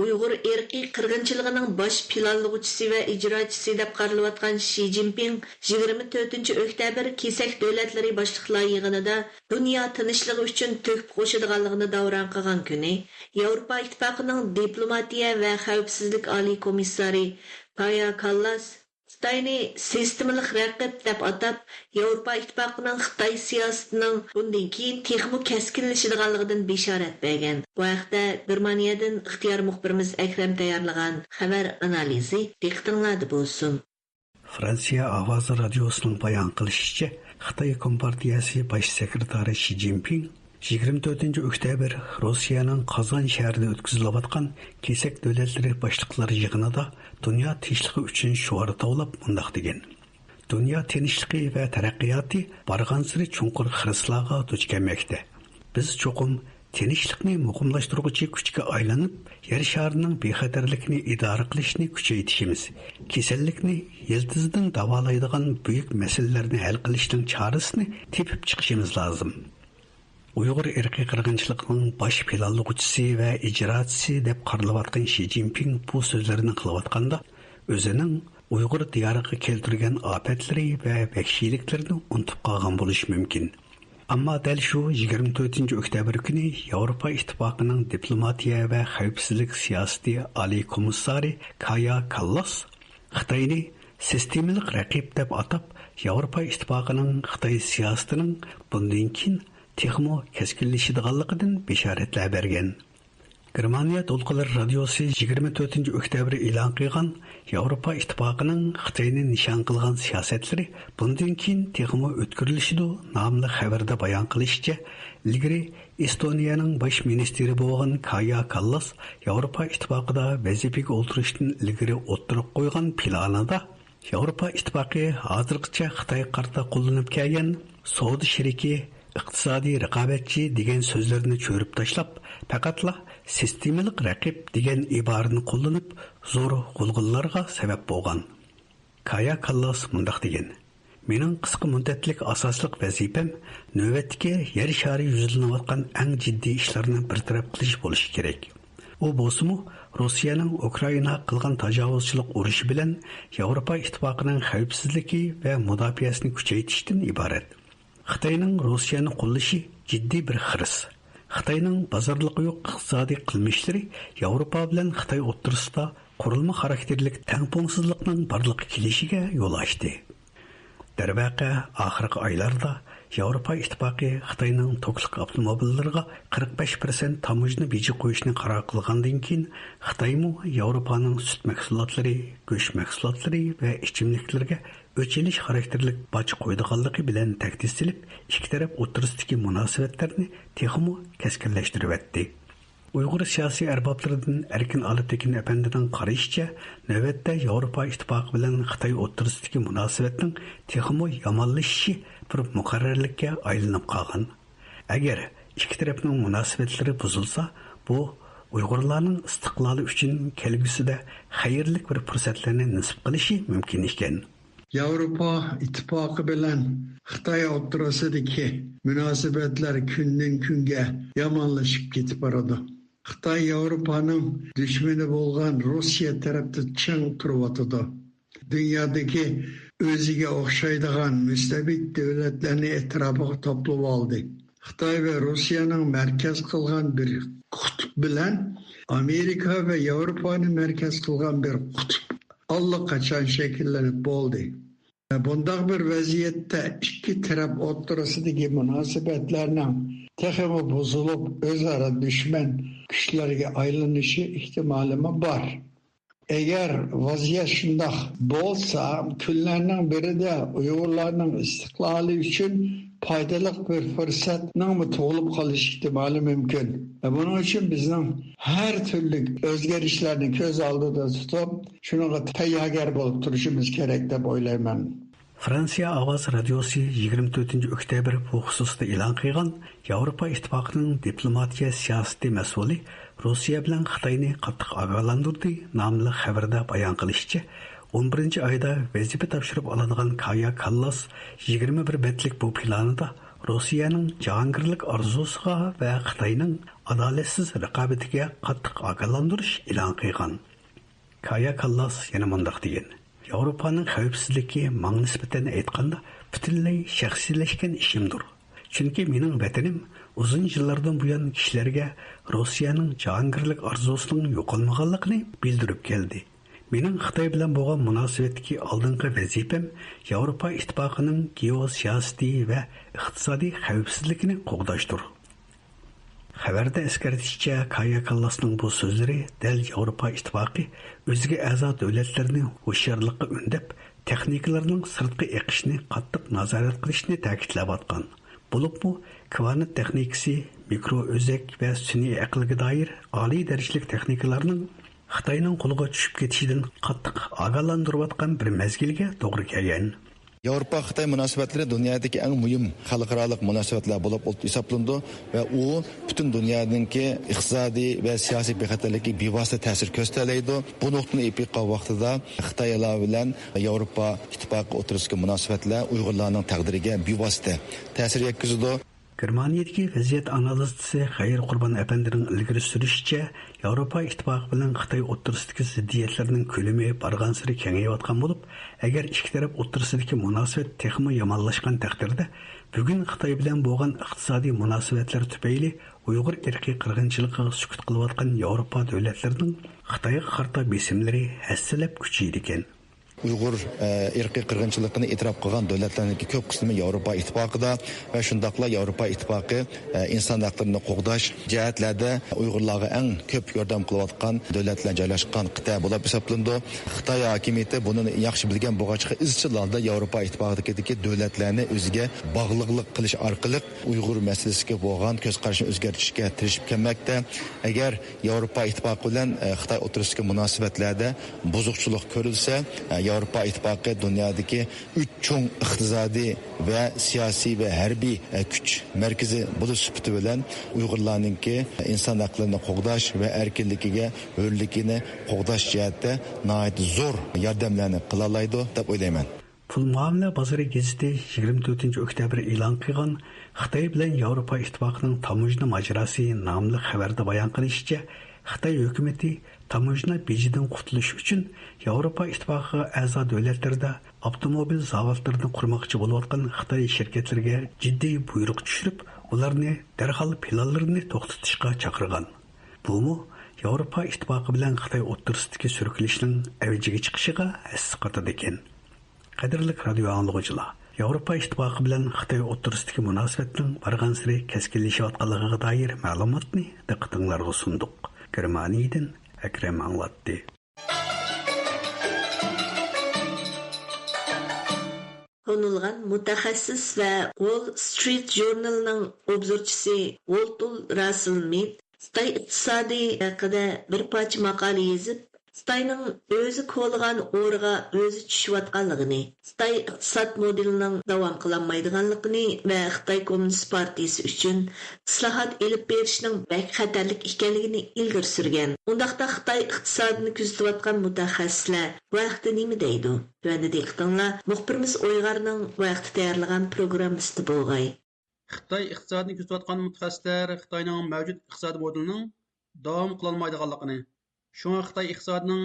ئۇيغۇر ئىرقىي قىرغىنچىلىقىنىڭ باش پىلانلىغۇچىسى ۋە ئىجراچىسى دەپ قارىلىۋاتقان شى جىنپىڭ يىگىرمە تۆتىنچى ئۆكتەبىر كېسەك دۆلەتلىرى باشلىقلار يىغىنىدا دۇنيا تىنچلىقى ئۈچۈن تۆھپە قوشىدىغانلىقىنى داۋراڭ قىلغان كۈنى، ياۋروپا ئىتتىپاقىنىڭ دىپلوماتىيە ۋە خەۋپسىزلىك ئالىي كومىسسارى كايا كاللاس خىتاينى سىستېمىلىق رەقىب دەپ ئاتاپ، ياۋروپا ئىتتىپاقىنىڭ خىتاي سىياسىتىنىڭ بۇندىن كېيىن تېخىمۇ كەسكىنلىشىدىغانلىقىدىن بېشارەت بەرگەن. بۇ ھەقتە گېرمانىيەدىن ئىختىيار مۇخبىرىمىز ئەكرەم تەييارلىغان خەۋەر ئانالىزى دىققىتىڭلاردا بولسۇن. فرانسىيە ئاۋازى رادىيوسىنىڭ بايان قىلىشىچە، خىتاي كومپارتىيەسى باش سېكرېتارى شى جىنپىڭ يىگىرمە تۆتىنچى ئۆكتەبىر روسىيەنىڭ قازان شەھىرىدە ئۆتكۈزۈلۈۋاتقان كېسەك دۆلەتلىرى باشلىقلار يىغىنىدا دۇنيا تىنچلىقى ئۈچۈن شوئار توۋلاپ مۇنداق دېگەن: دۇنيا تىنچلىقى ۋە تەرەققىياتى بارغانسېرى چوڭقۇر خىرىسلارغا دۇچ كەلمەكتە. بىز چوقۇم تىنچلىقنى مۇقىملاشتۇرغۇچى كۈچكە ئايلىنىپ، يەر شارىنىڭ بىخەتەرلىكىنى ئىدارە قىلىشنى كۈچەيتىشىمىز، كېسەللىكنى يىلتىزىدىن داۋالايدىغان بۈيۈك مەسىلىلەرنى ھەل قىلىشنىڭ چارىسىنى تېپىپ چىقىشىمىز لازىم. ئۇيغۇر ئىرقىي قىرغىنچىلىقىنىڭ باش پىلانلىغۇچىسى ۋە ئىجراچىسى دەپ قارىلىۋاتقان شى جىنپىڭ بۇ سۆزلىرىنى قىلىۋاتقاندا، ئۆزىنىڭ ئۇيغۇر دىيارىغا كەلتۈرگەن ئاپەتلىرى ۋە ۋەھشىيلىكلىرىنى ئۇنتۇپ قالغان بولۇشى مۇمكىن. ئەمما دەل شۇ يىگىرمە تۆتىنچى ئۆكتەبىر كۈنى ياۋروپا ئىتتىپاقىنىڭ دىپلوماتىيە ۋە خەۋپسىزلىك سىياسىتى ئالىي كومىسسارى كايا كاللاس خىتاينى سىستېمىلىق رەقىب دەپ ئاتاپ، ياۋروپا ئىتتىپاقىنىڭ خىتاي سىياسىتىنىڭ بۇندىن كېيىن تېخىمۇ كەسكىنلىشىدىغانلىقىدىن بېشارەتلەر بەرگەن. گېرمانىيە دولقۇنلىرى رادىيوسى يىگىرمە تۆتىنچى ئۆكتەبىر ئېلان قىلغان ياۋروپا ئىتتىپاقىنىڭ خىتاينى نىشان قىلغان سىياسەتلىرى بۇندىن كېيىن تېخىمۇ ئۆتكۈرلىشىدۇ ناملىق خەۋىرىدە بايان قىلىشىچە، ئىلگىرى ئېستونىيەنىڭ باش مىنىستىرى بولغان كايا كاللاس ياۋروپا ئىتتىپاقىدا ۋەزىپىگە ئولتۇرۇشتىن ئىلگىرى ئوتتۇرىغا قويغان پىلانىدا، ياۋروپا ئىتتىپاقى ھازىرغىچە خىتايغا قارىتا قوللىنىپ كەلگەن سودا شېرىكى، ئىقتىسادىي رىقابەتچى دېگەن سۆزلەرنى چۆرۈپ تاشلاپ، پەقەتلا سىستېمىلىق رەقىب دېگەن ئىبارىنى قوللىنىپ، زور غۇلغۇلىلارغا سەۋەب بولغان. كايا كاللاس مۇنداق دېگەن: مېنىڭ قىسقا مۇددەتلىك ئاساسلىق ۋەزىپەم نۆۋەتتىكى يەر شارى يۈزلىنىۋاتقان ئەڭ جىددىي ئىشلارنى بىر تەرەپ قىلىش بولۇشى كېرەك. ئۇ بولسىمۇ، روسىيەنىڭ ئۇكرائىناغا قىلغان تاجاۋۇزچىلىق ئۇرۇشى بىلەن ياۋروپا ئىتتىپاقىنىڭ خەۋپسىزلىكى ۋە مۇداپىئەسىنى كۈچەيتىشتىن ئىبارەت. خىتاينىڭ روسىيەنى قوللىشى جىددىي بىر خىرىس. خىتاينىڭ بازارلىقى يوق ئىقتىسادىي قىلمىشلىرى ياۋروپا بىلەن خىتاي ئوتتۇرىسىدا قۇرۇلما خاراكتېرلىك تەڭپۇڭسىزلىقنىڭ بارلىققا كېلىشىگە يول ئاچتى. دەرۋەقە، ئاخىرقى ئايلاردا ياۋروپا ئىتتىپاقى خىتاينىڭ توكلۇق ئاپتوموبىللىرىغا قىرىق بەش پىرسەنت تاموژنا بېجى قويۇشنى قارار قىلغاندىن كېيىن، خىتايمۇ ياۋروپانىڭ سۈت مەھسۇلاتلىرى، گۆش مەھسۇلاتلىرى ۋە ئىچىملىكلىرىگە ئۆچ ئېلىش خاراكتېرلىك باج قويىدىغانلىقى بىلەن تەھدىت سېلىپ، ئىككى تەرەپ ئوتتۇرىسىدىكى مۇناسىۋەتلەرنى تېخىمۇ كەسكىنلەشتۈرۈۋەتتى. ئۇيغۇر سىياسىي ئەربابلىرىدىن ئەركىن ئالىتېكىن ئەپەندىنىڭ قارىشىچە، نۆۋەتتە ياۋروپا ئىتتىپاقى بىلەن خىتاي ئوتتۇرىسىدىكى مۇناسىۋەتنىڭ تېخىمۇ يامانلىشىشى بىر مۇقەررەرلىككە ئايلىنىپ قالغان. ئەگەر ئىككى تەرەپنىڭ مۇناسىۋەتلىرى بۇزۇلسا، بۇ ئۇيغۇرلارنىڭ ئىستىقلالى ئۈچۈن كەلگۈسىدە خەيرلىك بىر پۇرسەتلەرنى نېسىپ قىلىشى مۇمكىن ئىكەن. ياۋروپا ئىتتىپاقى بىلەن خىتاي ئوتتۇرىسىدىكى مۇناسىۋەتلەر كۈندىن كۈنگە يامانلىشىپ كېتىپ بارىدۇ. خىتاي ياۋروپانىڭ دۈشمىنى بولغان روسىيە تەرەپتە چىڭ تۇرۇۋاتىدۇ. دۇنيادىكى ئۆزىگە ئوخشايدىغان مۇستەبىت دۆلەتلەرنى ئەتراپىغا توپلىۋالدى. خىتاي ۋە روسىيەنىڭ مەركەز قىلغان بىر قۇتۇپ بىلەن ئامېرىكا ۋە ياۋروپانى مەركەز قىلغان بىر قۇتۇپ ئاللىقاچان شەكىللىنىپ بولدى. بۇنداق بىر ۋەزىيەتتە ئىككى تەرەپ ئوتتۇرىسىدىكى مۇناسىۋەتلەرنىڭ تېخىمۇ بۇزۇلۇپ، ئۆزئارا دۈشمەن كۈچلەرگە ئايلىنىشى ئېھتىمالىمۇ بار. ئەگەر ۋەزىيەت شۇنداق بولسا، كۈنلەرنىڭ بىرىدە ئۇيغۇرلارنىڭ ئىستىقلالى ئۈچۈن پايدىلىق بىر پۇرسەتنىڭمۇ تۇغۇلۇپ قېلىش ئېھتىمالى مۇمكىن. بۇنىڭ ئۈچۈن بىزنىڭ ھەر تۈرلۈك ئۆزگىرىشلەرنى كۆز ئالدىدا تۇتۇپ، شۇنىڭغا تەييارگەر بولۇپ تۇرۇشىمىز كېرەك دەپ ئويلايمەن. فرانسىيە ئاۋازى رادىيوسى يىگىرمە تۆتىنچى ئۆكتەبىر بۇ خۇسۇستا ئېلان قىلغان ياۋروپا ئىتتىپاقىنىڭ دىپلوماتىيە سىياسىتى مەسئۇلى روسىيە بىلەن خىتاينى قاتتىق ئاگاھلاندۇردى ناملىق خەۋىرىدە بايان قىلىشىچە، ئون بىرىنچى ئايدا ۋەزىپە تاپشۇرۇپ ئالىدىغان كايا كاللاس يىگىرمە بىر بەتلىك بۇ پىلانىدا روسىيەنىڭ جاھانگىرلىك ئارزۇسىغا ۋە خىتاينىڭ ئادالەتسىز رىقابىتىگە قاتتىق ئاگاھلاندۇرۇش ئېلان قىلغان. كايا كاللاس يەنە مۇنداق دېگەن: ياۋروپانىڭ خەۋپسىزلىكى ماڭا نىسبەتەن ئېيتقاندا پۈتۈنلەي شەخسىيلەشكەن ئىشىمدۇر. چۈنكى مېنىڭ ۋەتىنىم ئۇزۇن يىللاردىن بۇيان كىشىلەرگە روسىيەنىڭ جاھانگىرلىك ئارزۇسىنىڭ يوقالمىغانلىقىنى بىلدۈرۈپ كەلدى. مېنىڭ خىتاي بىلەن بولغان مۇناسىۋەتتىكى ئالدىنقى ۋەزىپەم ياۋروپا ئىتتىپاقىنىڭ گېئوسىياسىتى ۋە ئىقتىسادىي خەۋپسىزلىكىنى قوغداشتۇر. خەۋەردە ئەسكەرتىشىچە، كايا كاللاسنىڭ بۇ سۆزلىرى دەل ياۋروپا ئىتتىپاقى ئۆزىگە ئەزا دۆلەتلەرنى ھوشيارلىققا ئۈندەپ، تېخنىكىلارنىڭ سىرتقا ئېقىشىنى قاتتىق نازارەت قىلىشنى تەكىتلەۋاتقان. بولۇپمۇ كۋانت تېخنىكىسى، مىكرو ئۆزەك ۋە سۈنئىي ئەقىلگە دائىر ئالىي دەرىجىلىك تېخنىكىلارنىڭ خىتاينىڭ قولىغا چۈشۈپ كېتىشىدىن قاتتىق ئاگاھلاندۇرۇۋاتقان بىر مەزگىلگە توغرا كەلگەن. ياۋروپا-خىتاي مۇناسىۋەتلىرى دۇنيادىكى ئەڭ مۇھىم خەلقئارالىق مۇناسىۋەتلەر بولۇپ ھېسابلىنىدۇ ۋە ئۇ پۈتۈن دۇنيانىڭكى ئىقتىسادىي ۋە سىياسىي بىخەتەرلىكىگە بىۋاسىتە تەسىر كۆرسىتەلەيدۇ. بۇ نۇقتىنى ئېلىپ ئېيتقان ۋاقتىدا خىتاي ئەلا بىلەن ياۋروپا ئىتتىپاقى ئوتتۇرىسىدىكى مۇناسىۋەتلەر ئۇيغۇرلارنىڭ تەقدىرىگە بىۋاسىتە تەسىر يەتكۈزىدۇ. گېرمانىيەدىكى ۋەزىيەت ئانالىزچىسى خەير قۇربان ئەپەندىنىڭ ئىلگىرى سۈرۈشىچە، ياۋروپا ئىتتىپاقى بىلەن خىتاي ئوتتۇرىسىدىكى زىددىيەتلەرنىڭ كۆلىمى بارغانسېرى كېڭىيىۋاتقان بولۇپ، ئەگەر ئىككى تەرەپ ئوتتۇرىسىدىكى مۇناسىۋەت تېخىمۇ يامانلاشقان تەقدىردە، بۈگۈن خىتاي بىلەن بولغان ئىقتىسادىي مۇناسىۋەتلەر تۈپەيلى ئۇيغۇر ئىرقىي قىرغىنچىلىقىغا سۈكۈت قىلىۋاتقان ياۋروپا دۆلەتلىرىنىڭ خىتايغا قارىتا بېسىملىرى ھەسسىلەپ كۈچىيىدىكەن. ئۇيغۇر، ئە، ئىرقىي قىرغىنچىلىقىنى ئېتىراپ قىلغان دۆلەتلەرنىڭكى كۆپ قىسمى ياۋروپا ئىتتىپاقىدا ۋە شۇنداقلا ياۋروپا ئىتتىپاقى، ئە، ئىنسان ھەقلىرىنى قوغداش جەھەتلەردە ئۇيغۇرلارغا ئەڭ كۆپ ياردەم قىلىۋاتقان دۆلەتلەر جايلاشقان قىتئە بولۇپ ھېسابلىنىدۇ. خىتاي ھاكىمىيىتى بۇنى ياخشى بىلگەن بولغاچقا، ئىزچىل ھالدا ياۋروپا ئىتتىپاقىدىكى دۆلەتلەرنى ئۆزىگە باغلىقلىق قىلىش ئارقىلىق ئۇيغۇر مەسىلىسىگە بولغان كۆز قارىشىنى ئۆزگەرتىشكە تىرىشىپ كەلمەكتە. ئەگەر ياۋروپا ئىتتىپاقى بىلەن، ئە، خىتاي ئوتتۇرىسىدىكى مۇناسىۋەتلەردە بۇزۇقچىلىق كۆرۈلسە، ئە، ياۋروپا ئىتتىپاقى دۇنيادىكى ئۈچ چوڭ ئىقتىسادىي ۋە سىياسىي ۋە ھەربىي، ئە، كۈچ مەركىزى بولۇش سۈپىتى بىلەن ئۇيغۇرلارنىڭكى ئىنسان ھەقلىرىنى قوغداش ۋە ئەركىنلىكىگە، ھۆرلۈكىنى قوغداش جەھەتتە ناھايىتى زور ياردەملەرنى قىلالايدۇ دەپ ئويلايمەن. پۇل مۇئامىلە بازىرى گېزىتى يىگىرمە تۆتىنچى ئۆكتەبىر ئېلان قىلغان خىتاي بىلەن ياۋروپا ئىتتىپاقىنىڭ تاموژنا ماجىراسى ناملىق خەۋەردە بايان قىلىشىچە، خىتاي ھۆكۈمىتى تاموژنا بېجىدىن قۇتۇلۇش ئۈچۈن ياۋروپا ئىتتىپاقىغا ئەزا دۆلەتلەردە ئاپتوموبىل زاۋۇتلىرىنى قۇرماقچى بولۇۋاتقان خىتاي شىركەتلىرىگە جىددىي بۇيرۇق چۈشۈرۈپ، ئۇلارنى دەرھال پىلانلىرىنى توختىتىشقا چاقىرغان. بۇمۇ ياۋروپا ئىتتىپاقى بىلەن خىتاي ئوتتۇرىسىدىكى سۈركىلىشنىڭ ئەۋجىگە چىقىشىغا ھەسسە قاتىدىكەن. قەدىرلىك رادىيو ئاڭلىغۇچىلار، ياۋروپا ئىتتىپاقى بىلەن خىتاي ئوتتۇرىسىدىكى مۇناسىۋەتنىڭ بارغانسېرى كەسكىنلىشىۋاتقانلىقىغا دائىر مەلۇماتنى دىققىتىڭلارغا سۇندۇق. گېرمانىيەدىن ئەكرەم ئاڭلاتتى. تونۇلغان مۇتەخەسسىس ۋە ۋول سترىت ژۇرنىلىنىڭ ئوبزورچىسى ۋولتۇر راسسېل مىد خىتاي ئىقتىسادى ھەققىدە بىر پارچە ماقالە يېزىپ، خىتاينىڭ ئۆزى كولىغان ئورىغا ئۆزى چۈشۈۋاتقانلىقىنى، خىتاي ئىقتىساد مودېلىنىڭ داۋام قىلالمايدىغانلىقىنى ۋە خىتاي كوممۇنىست پارتىيىسى ئۈچۈن ئىسلاھات ئېلىپ بېرىشنىڭ بەك خەتەرلىك ئىكەنلىكىنى ئىلگىرى سۈرگەن. ئۇنداقتا خىتاي ئىقتىسادىنى كۆزىتىۋاتقان مۇتەخەسسىسلەر بۇ ھەقتە نېمە دەيدۇ؟ تۆۋەندە دىققىتىڭلار مۇخبىرىمىز ئويغارنىڭ بۇ ھەقتە تەييارلىغان پروگراممىسىدا بولغاي. خىتاي ئىقتىسادىنى كۆزىتىۋاتقان مۇتەخەسسىسلەر خىتاينىڭ مەۋجۇت ئىقتىسادىي مودېلىنىڭ داۋام قىلالمايدىغانلىقىنى، شۇڭا خىتاي ئىقتىسادىنىڭ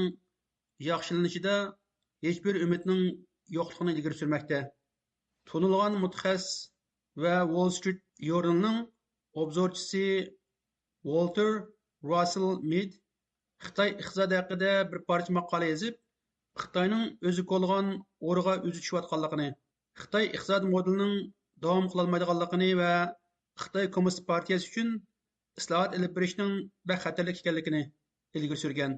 ياخشىلىنىشىدا ھېچبىر ئۈمىدنىڭ يوقلۇقىنى ئىلگىرى سۈرمەكتە. تونۇلغان مۇتەخەسسىس ۋە ۋول سترىت ژۇرنىلىنىڭ ئوبزورچىسى ۋولتېر راسسېل مىد خىتاي ئىقتىسادى ھەققىدە بىر پارچە ماقالە يېزىپ، خىتاينىڭ ئۆزى كولىغان ئورىغا ئۆزى چۈشۈۋاتقانلىقىنى، خىتاي ئىقتىساد مودېلىنىڭ داۋام قىلالمايدىغانلىقىنى ۋە خىتاي كوممۇنىست پارتىيەسى ئۈچۈن ئىسلاھات ئېلىپ بېرىشنىڭ بەك خەتەرلىك ئىكەنلىكىنى ئىلگىرى سۈرگەن.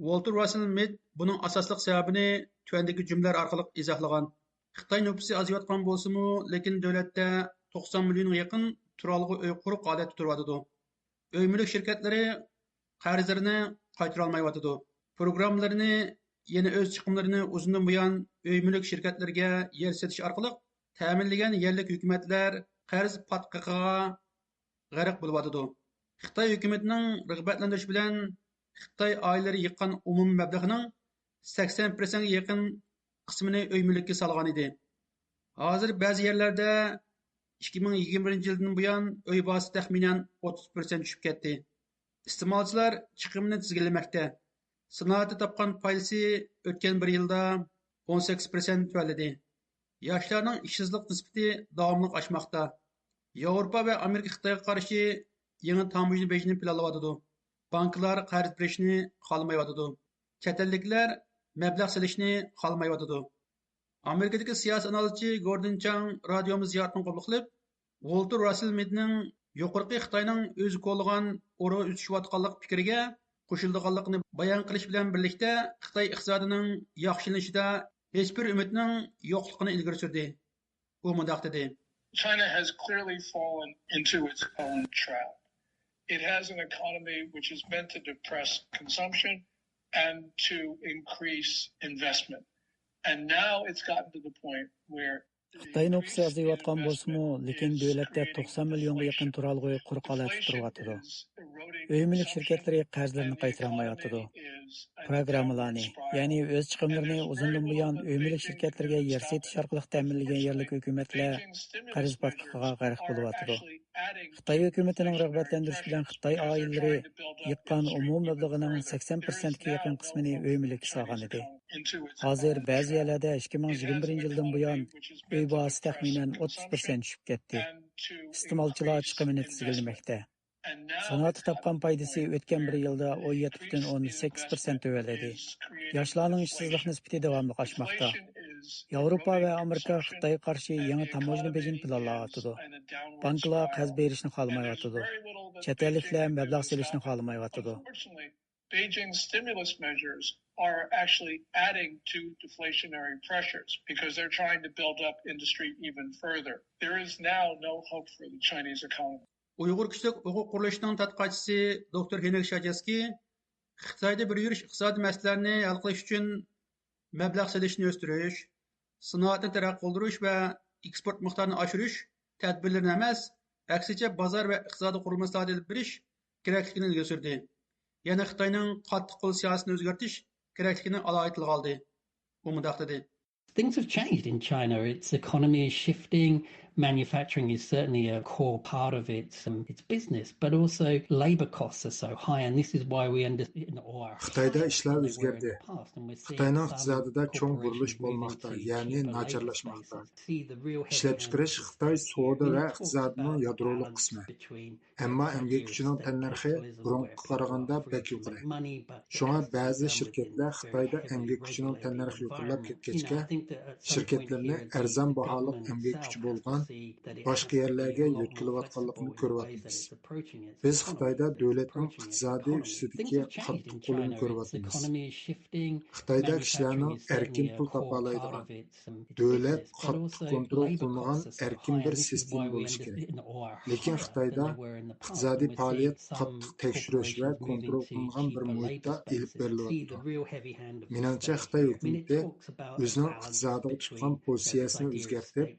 ۋولتېر راسسېل مىد بۇنىڭ ئاساسلىق سەۋەبىنى تۆۋەندىكى جۈملىلەر ئارقىلىق ئىزاھلىغان. خىتاي نوپۇسى ئازىيىۋاتقان بولسىمۇ، لېكىن دۆلەتتە توقسان مىليونغا يېقىن تۇرالغۇ ئۆي قۇرۇق ھالەتتە تۇرۇۋاتىدۇ. ئۆي مۈلۈك شىركەتلىرى قەرزلىرىنى قايتۇرالمايۋاتىدۇ. پروگراممىلىرىنى، يەنى ئۆز چىقىملىرىنى ئۇزۇندىن بۇيان ئۆي مۈلۈك شىركەتلىرىگە يەر سېتىش ئارقىلىق تەمىنلىگەن يەرلىك ھۆكۈمەتلەر قەرز پاتقىقىغا غەرق بولۇۋاتىدۇ. خىتاي ھۆكۈمىتىنىڭ رىغبەتلەندۈرۈشى بىلەن خىتاي ئائىلىلىرى يىغقان ئومۇمىي مەبلەغنىڭ سەكسەن پىرسەنتكە يېقىن قىسمىنى ئۆي مۈلۈككە سالغان ئىدى. ھازىر بەزى يەرلەردە ئىككى مىڭ يىگىرمە بىرىنچى يىلدىن بۇيان ئۆي باھاسى تەخمىنەن ئوتتۇز پىرسەنت چۈشۈپ كەتتى. ئىستېمالچىلار چىقىمىنى تىزگىنلىمەكتە. سانائەتتە تاپقان پايدىسى ئۆتكەن بىر يىلدا ئون سەككىز پىرسەنت تۆۋەنلىدى. ياشلارنىڭ ئىشسىزلىق نىسبىتى داۋاملىق ئاشماقتا. ياۋروپا ۋە ئامېرىكا خىتايغا قارشى يېڭى تاموژنا بېجىنى پىلانلاۋاتىدۇ. بانكىلار قەرز بېرىشنى خالىمايۋاتىدۇ. چەت ئەللىكلەر مەبلەغ سېلىشنى خالىمايۋاتىدۇ. ئامېرىكىدىكى سىياسىي ئانالىزچى گوردىن چاڭ رادىيومىز زىيارىتىنى قوبۇل قىلىپ، ۋولتېر راسسېل مىدنىڭ يۇقىرىقى خىتاينىڭ ئۆزى كولىغان ئورا ئۆزى چۈشۈۋاتقانلىق پىكرىگە قوشۇلىدىغانلىقىنى بايان قىلىش بىلەن بىرلىكتە، خىتاي ئىقتىسادىنىڭ ياخشىلىنىشىدا ھېچبىر ئۈمىدنىڭ يوقلۇقىنى ئىلگىرى سۈردى. ئۇ مۇنداق دېدى: China has clearly fallen into its own trap. It has an economy which is meant to depress consumption and to increase investment. And now it's gotten to the point where خىتاي نوپۇسى ئازىيىۋاتقان بولسىمۇ، لېكىن دۆلەتتە توقسان مىليونغا يېقىن تۇرالغۇ قۇرۇق ھالەتتە تۇرۇۋاتىدۇ. ئۆي مۈلۈك شىركەتلىرى قەرزلىرىنى قايتۇرالمايۋاتىدۇ. پروگراممىلارنى، يەنى ئۆز چىقىملىرىنى ئۇزۇندىن بۇيان ئۆي مۈلۈك شىركەتلىرىگە يەر سېتىش ئارقىلىق تەمىنلىگەن يەرلىك ھۆكۈمەتلەر قەرز پاتقىقىغا غەرق بولۇۋاتىدۇ. خىتاي ھۆكۈمىتىنىڭ رىغبەتلەندۈرۈشى بىلەن خىتاي ئائىلىلىرى يىغقان ئومۇم مەبلىغىنىڭ سەكسەن پىرسەنتكە يېقىن قىسمىنى ئۆي مۈلۈككە سالغانىدى. ھازىر بەزى يەرلەردە ئىككى مىڭ يىگىرمە بىرىنچى يىلدىن بۇيان ئۆي باھاسى تەخمىنەن ئوتتۇز پىرسەنت چۈشۈپ كەتتى. ئىستېمالچىلار چىقىمىنى تىزگىنلىمەكتە. سانائەتتە تاپقان پايدىسى ئۆتكەن بىر يىلدا ئون يەتتە پۈتۈن ئوندىن سەككىز پىرسەنت تۆۋەنلىدى. ياشلارنىڭ ئىشسىزلىق نىسبىتى داۋاملىق ئاشماقتا. ياۋروپا ۋە ئامېرىكا خىتايغا قارشى يېڭى تاموژنا بېجىنى پىلانلاۋاتىدۇ. بانكىلار قەرز بېرىشنى خالىمايۋاتىدۇ. چەت ئەللىكلەر مەبلەغ سېلىشنى خالىمايۋاتىدۇ. Beijing's stimulus measures are actually adding to deflationary pressures because they're trying to build up industry even further. There is now no hope for the Chinese economy. ئۇيغۇر كىشىلىك ھوقۇق قۇرۇلۇشىنىڭ تەتقىقاتچىسى دوكتور ھېنرىك شاجېسكىي خىتايدا بىر يۈرۈش ئىقتىسادىي مەسىلىلەرنى ھەل قىلىش ئۈچۈن مەبلەغ سېلىشنى ئۆستۈرۈش، سانائەتنى تەرەققىي قىلدۇرۇش ۋە ئېكسپورت مىقدارىنى ئاشۇرۇش تەدبىرلىرىنى ئەمەس، ئەكسىچە بازار ۋە ئىقتىسادىي قۇرۇلما ئىسلاھاتى ئېلىپ بېرىش كېرەكلىكىنى ئىلگىرى سۈردى. يەنە خىتاينىڭ قاتتىق قول سىياسىتىنى ئۆزگەرتىش كېرەكلىكىنى ئالاھىدە تىلغا ئالدى. ئۇ مۇنداق دېدى. Things have changed in China. Its economy is shifting. Manufacturing is certainly a core part of its, um, its business, but also labor costs are so high, and this is why we under-, or are خىتايدا higher than they were in the past, and we're seeing some corporations moving to cheaper labor spaces. خىتايدا ئىشلار ئۆزگەردى. خىتاينىڭ ئىقتىسادىدا چوڭ بۇرۇلۇش بولماقتا، يەنى ناچارلاشماقتا. See the real heavy hand of capitalism. ئىشلەپچىقىرىش خىتاي سودا ۋە ئىقتىسادىنىڭ يادرولۇق قىسمى. ئەمما ئەمگەك كۈچىنىڭ تەننەرخى بۇرۇنقىغا قارىغاندا بەك يۇقىرى. شۇڭا بەزى شىركەتلەر خىتايدا ئەمگەك كۈچىنىڭ تەننەرخى يۇقىرىلاپ كەتكەچكە، شىركەتلىرىنى ئەرزان باھالىق ئەمگەك كۈچى بولغان باشقا يەرلەرگە يۆتكىلىۋاتقانلىقىنى كۆرۈۋاتىمىز. بىز خىتايدا دۆلەتنىڭ ئىقتىسادىي ئۈستىدىكى قاتتىق قولىنى كۆرۈۋاتىمىز. خىتايدا كىشىلەرنىڭ ئەركىن پۇل تاپالايدىغان، دۆلەت قاتتىق كونترول قىلمىغان ئەركىن بىر سىستېما بولۇشى كېرەك. لېكىن خىتايدا ئىقتىسادىي پائالىيەت قاتتىق تەكشۈرۈش ۋە كونترول قىلىنغان بىر مۇھىتتا ئېلىپ بېرىلىۋاتىدۇ. مېنىڭچە، خىتاي ھۆكۈمىتى ئۆزىنىڭ ئىقتىسادىغا تۇتقان پوزىتسىيەسىنى ئۆزگەرتىپ،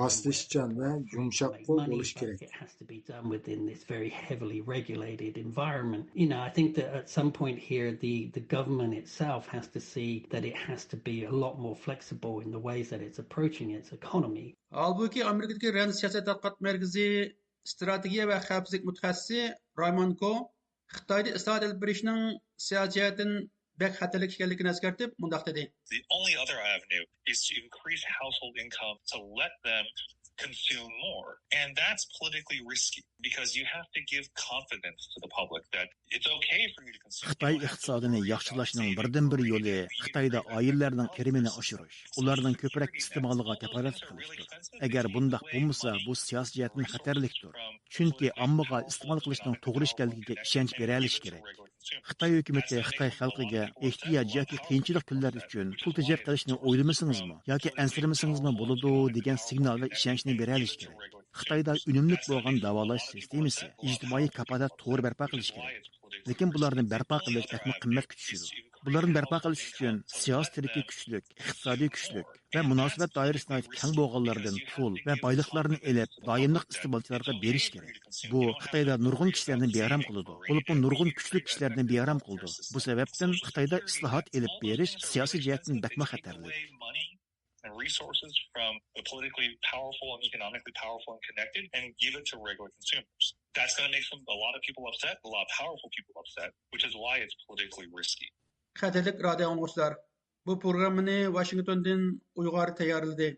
ماسلىشىشچان ۋە يۇمشاق قول بولۇشى كېرەك. It has to be done within this very heavily regulated environment. You know, I think that at some point here, the, the government itself has to see that it has to be a lot more flexible in the ways that it's approaching its economy. ھالبۇكى، ئامېرىكىدىكى راند سىياسەت تەتقىقات مەركىزى ئىستراتېگىيە ۋە خەۋپسىزلىك مۇتەخەسسىسى رايمون كو خىتايدا ئىسلاھات ئېلىپ بېرىشنىڭ سىياسىي جەھەتتىن بەك خەتەرلىك ئىكەنلىكىنى ئەسكەرتىپ، مۇنداق دېدى. The only other avenue is to increase household income to let them consume more. And that's politically risky because you have to give confidence to the public that it's okay for you to consume. خىتاي ئىقتىسادىنى ياخشىلاشنىڭ بىردىنبىر يولى خىتايدا ئائىلىلەرنىڭ كىرىمىنى ئاشۇرۇش، ئۇلارنىڭ كۆپرەك ئىستېمالىغا كاپالەتلىك قىلىشتۇر. ئەگەر بۇنداق بولمىسا، بۇ سىياسىي جەھەتتىن خەتەرلىكتۇر. چۈنكى ئاممىغا ئىستېمال قىلىشنىڭ توغرا ئىكەنلىكىگە ئىشەنچ بېرەلىشى كېرەك. خىتاي ھۆكۈمىتى خىتاي خەلقىگە ئېھتىياج ياكى قىيىنچىلىق كۈنلەر ئۈچۈن پۇل تېجەپ قېلىشنى ئويلىمىسىڭىزمۇ ياكى ئەنسىرىمىسىڭىزمۇ بولىدۇ دېگەن سىگنال ۋە ئىشەنچنى بېرەلىشى كېرەك. خىتايدا ئۈنۈملۈك بولغان داۋالاش سىستېمىسى، ئىجتىمائىي كاپالەت تورى بەرپا قىلىش كېرەك. لېكىن بۇلارنى بەرپا قىلىش بەكمۇ قىممەتكە چۈشىدۇ. بۇلارنى بەرپا قىلىش ئۈچۈن سىياسىي تىرىكى كۈچلۈك، ئىقتىسادىي كۈچلۈك ۋە مۇناسىۋەت دائىرىسى ناھايىتى كەڭ بولغانلاردىن پۇل ۋە بايلىقلارنى ئېلىپ، دائىملىق ئىستېمالچىلارغا بېرىش كېرەك. بۇ خىتايدا نۇرغۇن كىشىلەرنى بىئارام قىلىدۇ، بولۇپمۇ نۇرغۇن كۈچلۈك كىشىلەرنى بىئارام قىلىدۇ. بۇ سەۋەبتىن خىتايدا ئىسلاھات ئېلىپ بېرىش سىياسىي جەھەتتىن بەكمۇ خەتەرلىك. And resources from the politically powerful and economically powerful and connected and give it to regular consumers. That's going to make some, a lot of people upset, a lot of powerful people upset, which is why it's politically risky. قەدىرلىك رادىئو ئاڭلىغۇچىلار، بۇ پروگراممىنى ۋاشىنگتوندىن ئۇيغۇر تەييارلىدى.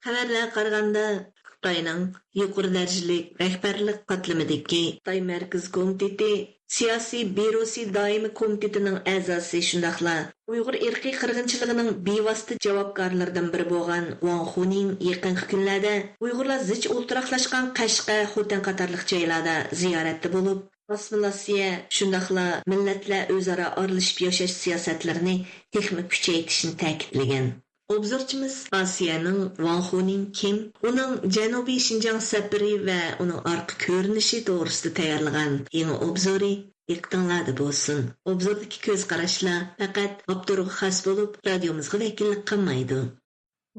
خەۋەرلەرگە قارىغاندا، خىتاينىڭ يۇقىرى دەرىجىلىك رەھبەرلىك قاتلىمىدىكى خىتاي مەركىزىي كومىتېتى سىياسىي بيۇروسى دائىمىي كومىتېتىنىڭ ئەزاسى، شۇنداقلا ئۇيغۇر ئىرقىي قىرغىنچىلىقىنىڭ بىۋاسىتە جاۋابكارلىرىدىن بىرى بولغان ۋاڭ خۇنىڭ يېقىنقى كۈنلەردە ئۇيغۇرلار زىچ ئولتۇراقلاشقان قەشقەر، خوتەن قاتارلىق جايلاردا زىيارەتتە بولۇپ، ئاسسىمىلياتسىيە، شۇنداقلا مىللەتلەر ئۆزئارا ئارىلىشىپ ياشاش سىياسەتلىرىنى تېخىمۇ كۈچەيتىشنى تەكىتلىگەن. ئوبزورچىمىز ئاسىيەنىڭ ۋاڭ خۇنىڭ كىم، ئۇنىڭ جەنۇبىي شىنجاڭ سەپىرى ۋە ئۇنىڭ ئارقا كۆرۈنۈشى توغرىسىدا تەييارلىغان يېڭى ئوبزورى دىققىتىڭلاردا بولسۇن. ئوبزوردىكى كۆز قاراشلار پەقەت ئاپتورغا خاس بولۇپ، رادىيومىزغا ۋەكىللىك قىلمايدۇ.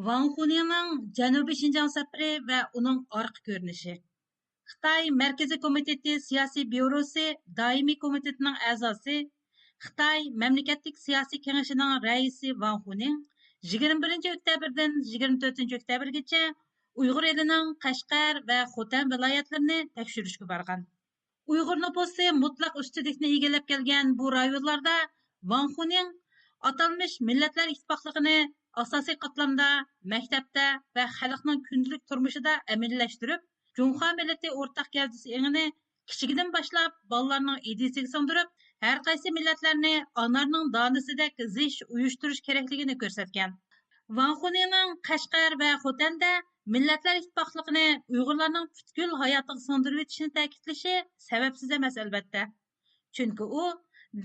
ۋاڭ خۇنىڭنىڭ جەنۇبىي شىنجاڭ سەپىرى ۋە ئۇنىڭ ئارقا كۆرۈنۈشى. خىتاي مەركىزىي كومىتېتى سىياسىي بيۇروسى دائىمىي كومىتېتىنىڭ ئەزاسى، خىتاي مەملىكەتلىك سىياسىي كېڭىشىنىڭ رەئىسى ۋاڭ خۇنىڭ يىگىرمە بىرىنچى ئۆكتەبىردىن يىگىرمە تۆتىنچى ئۆكتەبىرگىچە ئۇيغۇر ئېلىنىڭ قەشقەر ۋە خوتەن ۋىلايەتلىرىنى تەكشۈرۈشكە بارغان. ئۇيغۇر نوپۇسى مۇتلەق ئۈستۈنلۈكنى ئىگىلەپ كەلگەن بۇ رايونلاردا ۋاڭ خۇنىڭ ئاتالمىش مىللەتلەر ئىتتىپاقلىقىنى ئاساسىي قاتلامدا، مەكتەپتە ۋە خەلقنىڭ كۈندىلىك تۇرمۇشىدا ئەمەلىيلەشتۈرۈپ، جۇڭخۇا مىللىتى ئورتاق گەۋدىسى ئېڭىنى كىچىكىدىن باشلاپ بالىلارنىڭ ئىدىيىسىگە سىڭدۈرۈپ، ھەر قايسى مىللەتلەرنى ئانارنىڭ دانىسىدەك زىچ ئۇيۇشتۇرۇش كېرەكلىكىنى كۆرسەتكەن. ۋاڭ خۇنىڭنىڭ قەشقەر ۋە خوتەندە مىللەتلەر ئىتتىپاقلىقىنى ئۇيغۇرلارنىڭ پۈتكۈل ھاياتىغا سىڭدۈرۈۋېتىشىنى تەكىتلىشى سەۋەبسىز ئەمەس، ئەلۋەتتە. چۈنكى ئۇ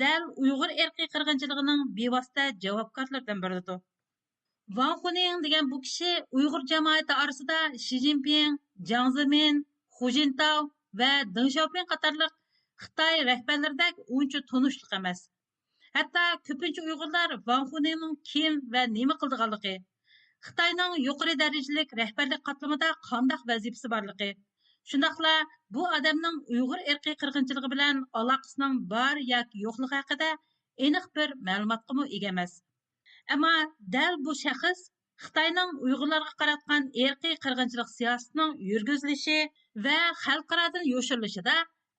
دەل ئۇيغۇر ئىرقىي قىرغىنچىلىقىنىڭ بىۋاسىتە جاۋابكارلىرىدىن بىرىدۇر. ۋاڭ خۇنىڭ دېگەن بۇ كىشى ئۇيغۇر جامائىتى ئارىسىدا شى جىنپىڭ، جياڭ زېمىن، خۇ جىنتاۋ ۋە دېڭ شياۋپىڭ قاتارلىق خىتاي رەھبەرلىرىدەك ئۇنچە تونۇشلۇق ئەمەس. ھەتتا كۆپىنچە ئۇيغۇرلار ۋاڭ خۇنىڭنىڭ كىم ۋە نېمە قىلىدىغانلىقى، خىتاينىڭ يۇقىرى دەرىجىلىك رەھبەرلىك قاتلىمىدا قانداق ۋەزىپىسى بارلىقى، شۇنداقلا بۇ ئادەمنىڭ ئۇيغۇر ئىرقىي قىرغىنچىلىقى بىلەن ئالاقىسىنىڭ بار ياكى يوقلۇقى ھەققىدە ئېنىق بىر مەلۇماتقىمۇ ئىگە ئەمەس. ئەمما دەل بۇ شەخس خىتاينىڭ ئۇيغۇرلارغا قاراتقان ئىرقىي قىرغىنچىلىق سىياسىتىنىڭ يۈرگۈزۈلۈشى ۋە خەلقئارادىن يوشۇرۇلۇشىدا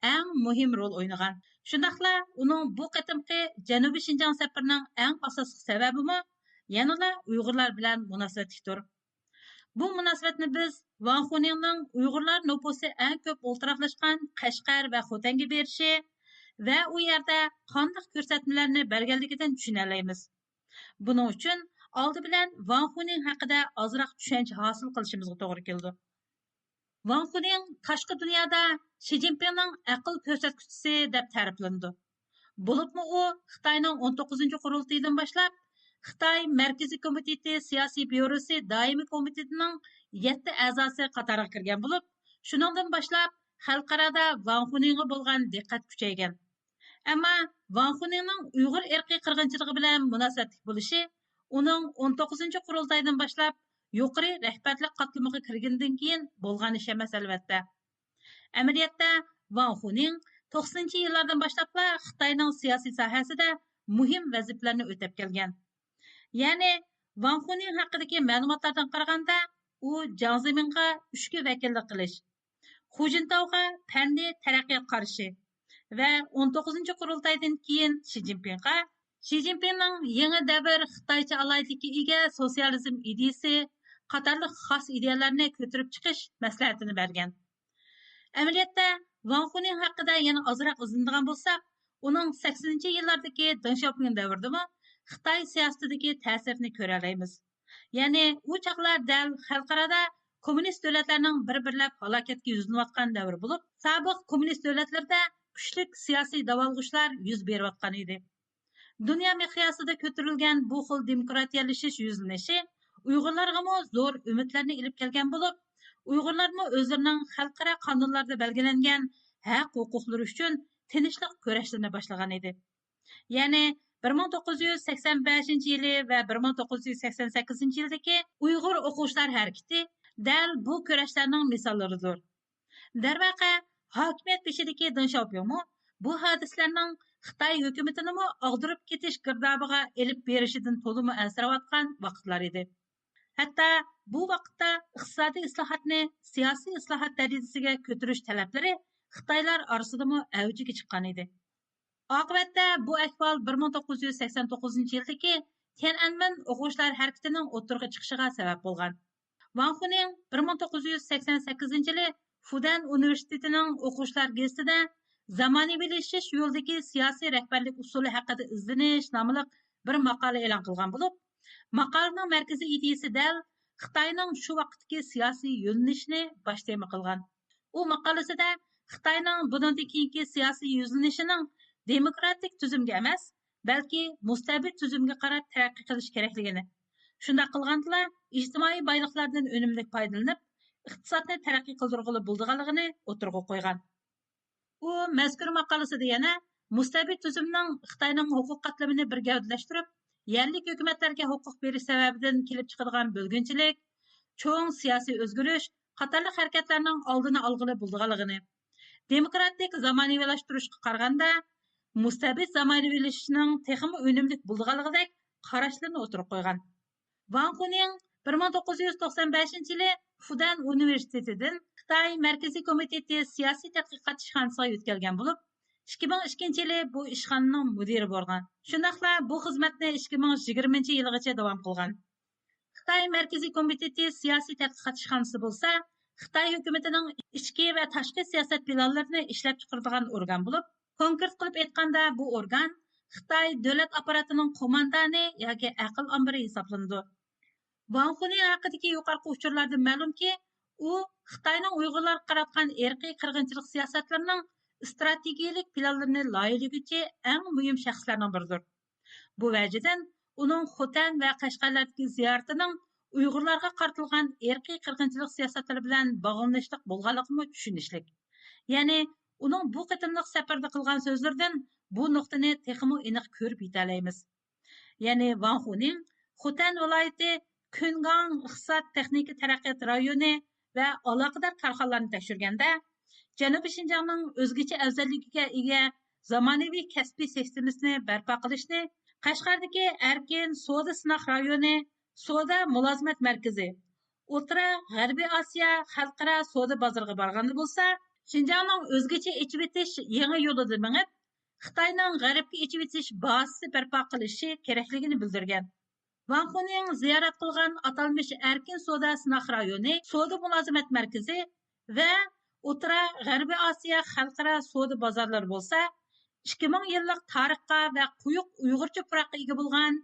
ئەڭ مۇھىم رول ئوينىغان. شۇنداقلا ئۇنىڭ بۇ قېتىمقى جەنۇبىي شىنجاڭ سەپىرىنىڭ ئەڭ ئاساسلىق سەۋەبىمۇ يەنىلا ئۇيغۇرلار بىلەن مۇناسىۋەتلىكتۇر. بۇ مۇناسىۋەتنى بىز ۋاڭ خۇنىڭنىڭ ئۇيغۇرلار نوپۇسى ئەڭ كۆپ ئولتۇراقلاشقان قەشقەر ۋە خوتەنگە بېرىشى ۋە ئۇ يەردە قانداق كۆرسەتمىلەرنى بەرگەنلىكىدىن چۈشىنەلەيمىز. بۇنىڭ ئۈچۈن ئالدى بىلەن ۋاڭ خۇنىڭ ھەققىدە ئازراق چۈشەنچە ھاسىل قىلىشىمىزغا توغرا كېلىدۇ. ۋاڭ خۇنىڭ تاشقى دۇنيادا شى جىنپىڭنىڭ ئەقىل كۆرسەتكۈچىسى دەپ تەرىپلىنىدۇ. بولۇپمۇ ئۇ خىتاينىڭ ئون توققۇزىنچى قۇرۇلتىيىدىن باشلاپ خىتاي مەركىزىي كومىتېتى سىياسىي بيۇروسى دائىمىي كومىتېتىنىڭ يەتتە ئەزاسى قاتارىغا كىرگەن بولۇپ، شۇنىڭدىن باشلاپ خەلقئارادا ۋاڭ خۇنىڭغا بولغان دىققەت كۈچەيگەن. ئەمما ۋاڭ خۇنىڭنىڭ ئۇيغۇر ئىرقىي قىرغىنچىلىقى بىلەن مۇناسىۋەتلىك بولۇشى ئۇنىڭ ئون توققۇزىنچى قۇرۇلتايدىن باشلاپ يۇقىرى رەھبەرلىك قاتلىمىغا كىرگىنىدىن كېيىن بولغان ئىش ئەمەس، ئەلۋەتتە. ئەمەلىيەتتە، ۋاڭ خۇنىڭ توقسىنىنچى يىللاردىن باشلاپلا خىتاينىڭ سىياسىي ساھەسىدە مۇھىم ۋەزىپىلەرنى ئۆتەپ كەلگەن. يەنى، ۋاڭ خۇنىڭ ھەققىدىكى مەلۇماتلاردىن قارىغاندا، ئۇ جياڭ زېمىنغا ئۈچكە ۋەكىللىك قىلىش، خۇ جىنتاۋغا پەننىي تەرەققىياتقا قارشى ۋە ئون توققۇزىنچى قۇرۇلتايدىن كېيىن شى جىنپىڭغا شى جىنپىڭنىڭ يېڭى دەۋر خىتايچە ئالاھىدىلىككە ئىگە سوتسىيالىزم ئىدىيىسى قاتارلىق خاس ئىدىيەلەرنى كۆتۈرۈپ چىقىش مەسلىھەتىنى بەرگەن. ئەمەلىيەتتە، ۋاڭ خۇنىڭ ھەققىدە يەنە ئازراق ئىزدىنىدىغان بولساق، ئۇنىڭ سەكسىنىنچى يىللاردىكى دېڭ شياۋپىڭ دەۋرىدىمۇ خىتاي سىياسىتىدىكى تەسىرىنى كۆرەلەيمىز. يەنى ئۇ چاغلار دەل خەلقئارادا كوممۇنىست دۆلەتلەرنىڭ بىر-بىرلەپ ھالاكەتكە يۈزلىنىۋاتقان دەۋرى بولۇپ، سابىق كوممۇنىست دۆلەتلىرىدە كۈچلۈك سىياسىي داۋالغۇشلار يۈز بېرىۋاتقان ئىدى. دۇنيا مىقياسىدا كۆتۈرۈلگەن بۇ خىل دېموكراتىيەلىشىش يۈزلىنىشى ئۇيغۇرلارغىمۇ زور ئۈمىدلەرنى ئېلىپ كەلگەن بولۇپ، ئۇيغۇرلارمۇ ئۆزلىرىنىڭ خەلقئارا قانۇنلاردا بەلگىلەنگەن ھەق-ھوقۇقلىرى ئۈچۈن تىنچلىق كۈرەشلىرىنى باشلىغان ئىدى. يەنى بىر مىڭ توققۇز يۈز سەكسەن بەشىنچى يىلى ۋە بىر مىڭ توققۇز يۈز سەكسەن سەككىزىنچى يىلدىكى ئۇيغۇر ئوقۇغۇچىلار ھەرىكىتى دەل بۇ كۈرەشلەرنىڭ مىساللىرىدۇر. دەرۋەقە، ھاكىمىيەت بېشىدىكى دېڭ شياۋپىڭمۇ بۇ ھادىسىلەرنىڭ خىتاي ھۆكۈمىتىنىمۇ ئاغدۇرۇپ كېتىش گىردابىغا ئېلىپ بېرىشىدىن تولىمۇ ئەنسىرەۋاتقان ۋاقىتلار ئىدى. ھەتتا بۇ ۋاقىتتا ئىقتىسادىي ئىسلاھاتنى سىياسىي ئىسلاھات دەرىجىسىگە كۆتۈرۈش تەلەپلىرى خىتايلار ئارىسىدىمۇ ئەۋجىگە چىققان ئىدى. ئاقىۋەتتە بۇ ئەھۋال بىر مىڭ توققۇز يۈز سەكسەن توققۇزىنچى يىلدىكى تيەنئەنمېن ئوقۇغۇچىلار ھەرىكىتىنىڭ ئوتتۇرىغا چىقىشىغا سەۋەب بولغان. ۋاڭ خۇنىڭ بىر مىڭ توققۇز يۈز سەكسەن سەككىزىنچى يىلى فۇدەن ئۇنىۋېرسىتېتىنىڭ ئوقۇغۇچىلار گېزىتىدە زامانىۋىلىشىش يولىدىكى سىياسىي رەھبەرلىك ئۇسۇلى ھەققىدە ئىزدىنىش ناملىق بىر ماقالە ئېلان قىلغان بولۇپ، ماقالىنىڭ مەركىزىي ئىدىيىسى دەل خىتاينىڭ شۇ ۋاقىتتىكى سىياسىي يۆنىلىشىنى باش تېما قىلغان. ئۇ ماقالىسىدە خىتاينىڭ بۇنىڭدىن كېيىنكى سىياسىي يۈزلىنىشىنىڭ دېموكراتىك تۈزۈمگە ئەمەس، بەلكى مۇستەبىت تۈزۈمگە قاراپ تەرەققىي قىلىش كېرەكلىكىنى، شۇنداق قىلغاندىلا، ئىجتىمائىي بايلىقلاردىن ئۈنۈملۈك پايدىلىنىپ، ئىقتىسادنى تەرەققىي قىلدۇرغىلى بولىدىغانلىقىنى ئوتتۇرىغا قويغان. ئۇ مەزكۇر ماقالىسىدە يەنە مۇستەبىت تۈزۈمنىڭ خىتاينىڭ ھوقۇق قاتلىمىنى بىر گەۋدىلەشتۈرۈپ، يەرلىك ھۆكۈمەتلەرگە ھوقۇق بېرىش سەۋەبىدىن كېلىپ چىقىدىغان بۆلگۈنچىلىك، چوڭ سىياسىي ئۆزگىرىش قاتارلىق ھەرىكەتلەرنىڭ ئالدىنى ئالغىلى بولىدىغانلىقىنى، دېموكراتىك زامانىۋىلاشتۇرۇشقا قارىغاندا مۇستەبىت زامانىۋىلىشىشنىڭ تېخىمۇ ئۈنۈملۈك بولىدىغانلىقىدەك قاراشلىرىنى ئوتتۇرىغا قويغان. ۋاڭ خۇنىڭ بىر مىڭ توققۇز يۈز توقسان بەشىنچى يىلى فۇدەن ئۇنىۋېرسىتېتىدىن خىتاي مەركىزىي كومىتېتى سىياسىي تەتقىقات ئىشخانىسىغا يۆتكەلگەن بولۇپ، ئىككى مىڭ ئىككىنچى يىلى بۇ ئىشخانىنىڭ مۇدىرى بولغان. شۇنداقلا بۇ خىزمەتنى ئىككى مىڭ يىگىرمىنچى يىلىغىچە داۋام قىلغان. خىتاي مەركىزىي كومىتېتى سىياسىي تەتقىقات ئىشخانىسى بولسا خىتاي ھۆكۈمىتىنىڭ ئىچكى ۋە تاشقى سىياسەت پىلانلىرىنى ئىشلەپ چىقىرىدىغان ئورگان بولۇپ، كونكرېت قىلىپ ئېيتقاندا، بۇ ئورگان خىتاي دۆلەت ئاپپاراتىنىڭ قوماندانى ياكى ئەقىل ئامبىرى ھېسابلىنىدۇ. ۋاڭ خۇنىڭ ھەققىدىكى يۇقىرىقى ئۇچۇرلاردىن مەلۇمكى، ئۇ خىتاينىڭ ئۇيغۇرلارغا قاراتقان ئىرقىي قىرغىنچىلىق سىياسەتلىرىنىڭ ئىستراتېگىيەلىك پىلانلىرىنى لايىھەلىگۈچى ئەڭ مۇھىم شەخسلەرنىڭ بىرىدۇر. بۇ ۋەجىدىن ئۇنىڭ خوتەن ۋە قەشقەرلەردىكى زىيارىتىنىڭ ئۇيغۇرلارغا قارىتىلغان ئىرقىي قىرغىنچىلىق سىياسەتلىرى بىلەن باغلىنىشلىق بولغانلىقىمۇ چۈشىنىشلىك. يەنى ئۇنىڭ بۇ قېتىملىق سەپەردە قىلغان سۆزلىرىدىن بۇ نۇقتىنى تېخىمۇ ئېنىق كۆرۈپ يېتەلەيمىز. يەنى ۋاڭ خۇنىڭ خوتەن ۋىلايىتى كۈنگاڭ ئىقتىساد تېخنىكا تەرەققىيات رايونى ۋە ئالاقىدار كارخانىلارنى تەكشۈرگەندە، جەنۇبىي شىنجاڭنىڭ ئۆزگىچە ئەۋزەللىكىگە ئىگە زامانىۋى كەسپىي سىستېمىسىنى بەرپا قىلىشنى، قەشقەردىكى ئەركىن سودا سىناق رايونى، سودا مۇلازىمەت مەركىزى، ئوتتۇرا غەربىي ئاسىيا خەلقئارا سودا بازىرىغا بارغاندا بولسا، شىنجاڭنىڭ ئۆزگىچە ئېچىۋېتىش يېڭى يولىدا مېڭىپ، خىتاينىڭ غەربكە ئېچىۋېتىش بازىسى بەرپا قىلىشى كېرەكلىكىنى بىلدۈرگەن. ۋاڭ خۇنىڭ زىيارەت قىلغان ئاتالمىش ئەركىن سودا سىناق رايونى، سودا مۇلازىمەت مەركىزى ۋە ئوتتۇرا غەربىي ئاسىيا خەلقئارا سودا بازارلىرى بولسا، ئىككى مىڭ يىللىق تارىخقا ۋە قويۇق ئۇيغۇرچە پۇراققا ئىگە بولغان،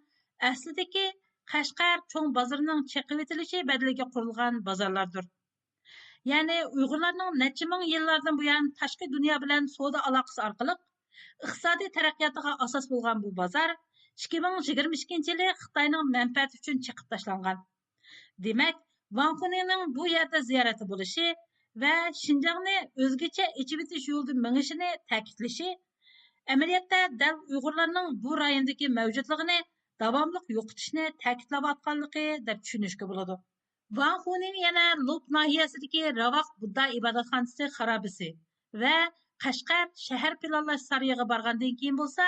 ئەسلىدىكى قەشقەر چوڭ بازىرىنىڭ چېقىۋېتىلىشى بەدىلىگە قۇرۇلغان بازارلاردۇر. يەنى ئۇيغۇرلارنىڭ نەچچە مىڭ يىللاردىن بۇيان تاشقى دۇنيا بىلەن سودا ئالاقىسى ئارقىلىق ئىقتىسادىي تەرەققىياتىغا ئاساس بولغان بۇ بازار ئىككى مىڭ يىگىرمە ئىككىنچى يىلى خىتاينىڭ مەنپەئەتى ئۈچۈن چېقىپ تاشلانغان. دېمەك، ۋاڭ خۇنىڭنىڭ بۇ يەردە زىيارەتتە بولۇشى ۋە شىنجاڭنى ئۆزگىچە ئېچىۋېتىش يولىدا مېڭىشىنى تەكىتلىشى، ئەمەلىيەتتە دەل ئۇيغۇرلارنىڭ بۇ رايوندىكى مەۋجۇتلۇقىنى داۋاملىق يوقىتىشنى تەكىتلەۋاتقانلىقى دەپ چۈشىنىشكە بولىدۇ. ۋاڭ خۇنىڭ يەنە لوپ ناھىيەسىدىكى راۋاق بۇددا ئىبادەتخانىسى خارابىسى ۋە قەشقەر شەھەر پىلانلاش سارىيىغا بارغاندىن كېيىن بولسا،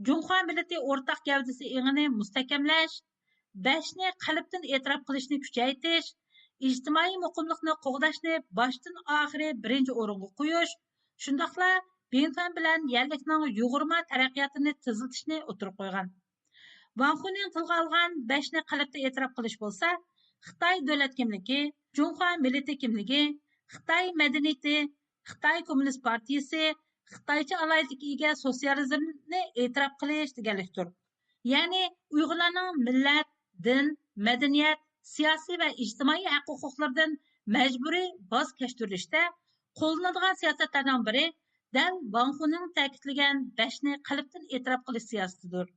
جۇڭخۇا مىللىتى ئورتاق گەۋدىسى ئېڭىنى مۇستەھكەملەش، بەشنى قەلبتىن ئېتىراپ قىلىشنى كۈچەيتىش، ئىجتىمائىي مۇقىملىقنى قوغداشنى باشتىن ئاخىرى بىرىنچى ئورۇنغا قويۇش، شۇنداقلا بىڭتۈەن بىلەن يەرلىكنىڭ يۇغۇرما تەرەققىياتىنى تېزلىتىشنى ئوتتۇرىغا قويغان. ۋاڭ خۇنىڭ تىلغا ئالغان بەشنى قەلبتە ئېتىراپ قىلىش بولسا، خىتاي دۆلەت كىملىكى، جۇڭخۇا مىللىتى كىملىكى، خىتاي مەدەنىيىتى، خىتاي كوممۇنىست پارتىيىسى، خىتايچە ئالاھىدىلىككە ئىگە سوتسىيالىزمنى ئېتىراپ قىلىش دېگەنلىكتۇر. يەنى ئۇيغۇرلارنىڭ مىللەت، دىن، مەدەنىيەت، سىياسىي ۋە ئىجتىمائىي ھەق-ھوقۇقلىرىدىن مەجبۇرىي ۋاز كەچتۈرۈلۈشتە قوللىنىدىغان سىياسەتلەرنىڭ بىرى دەل ۋاڭ خۇنىڭ تەكىتلىگەن بەشنى قەلبتىن ئېتىراپ قىلىش سىياسىتىدۇر.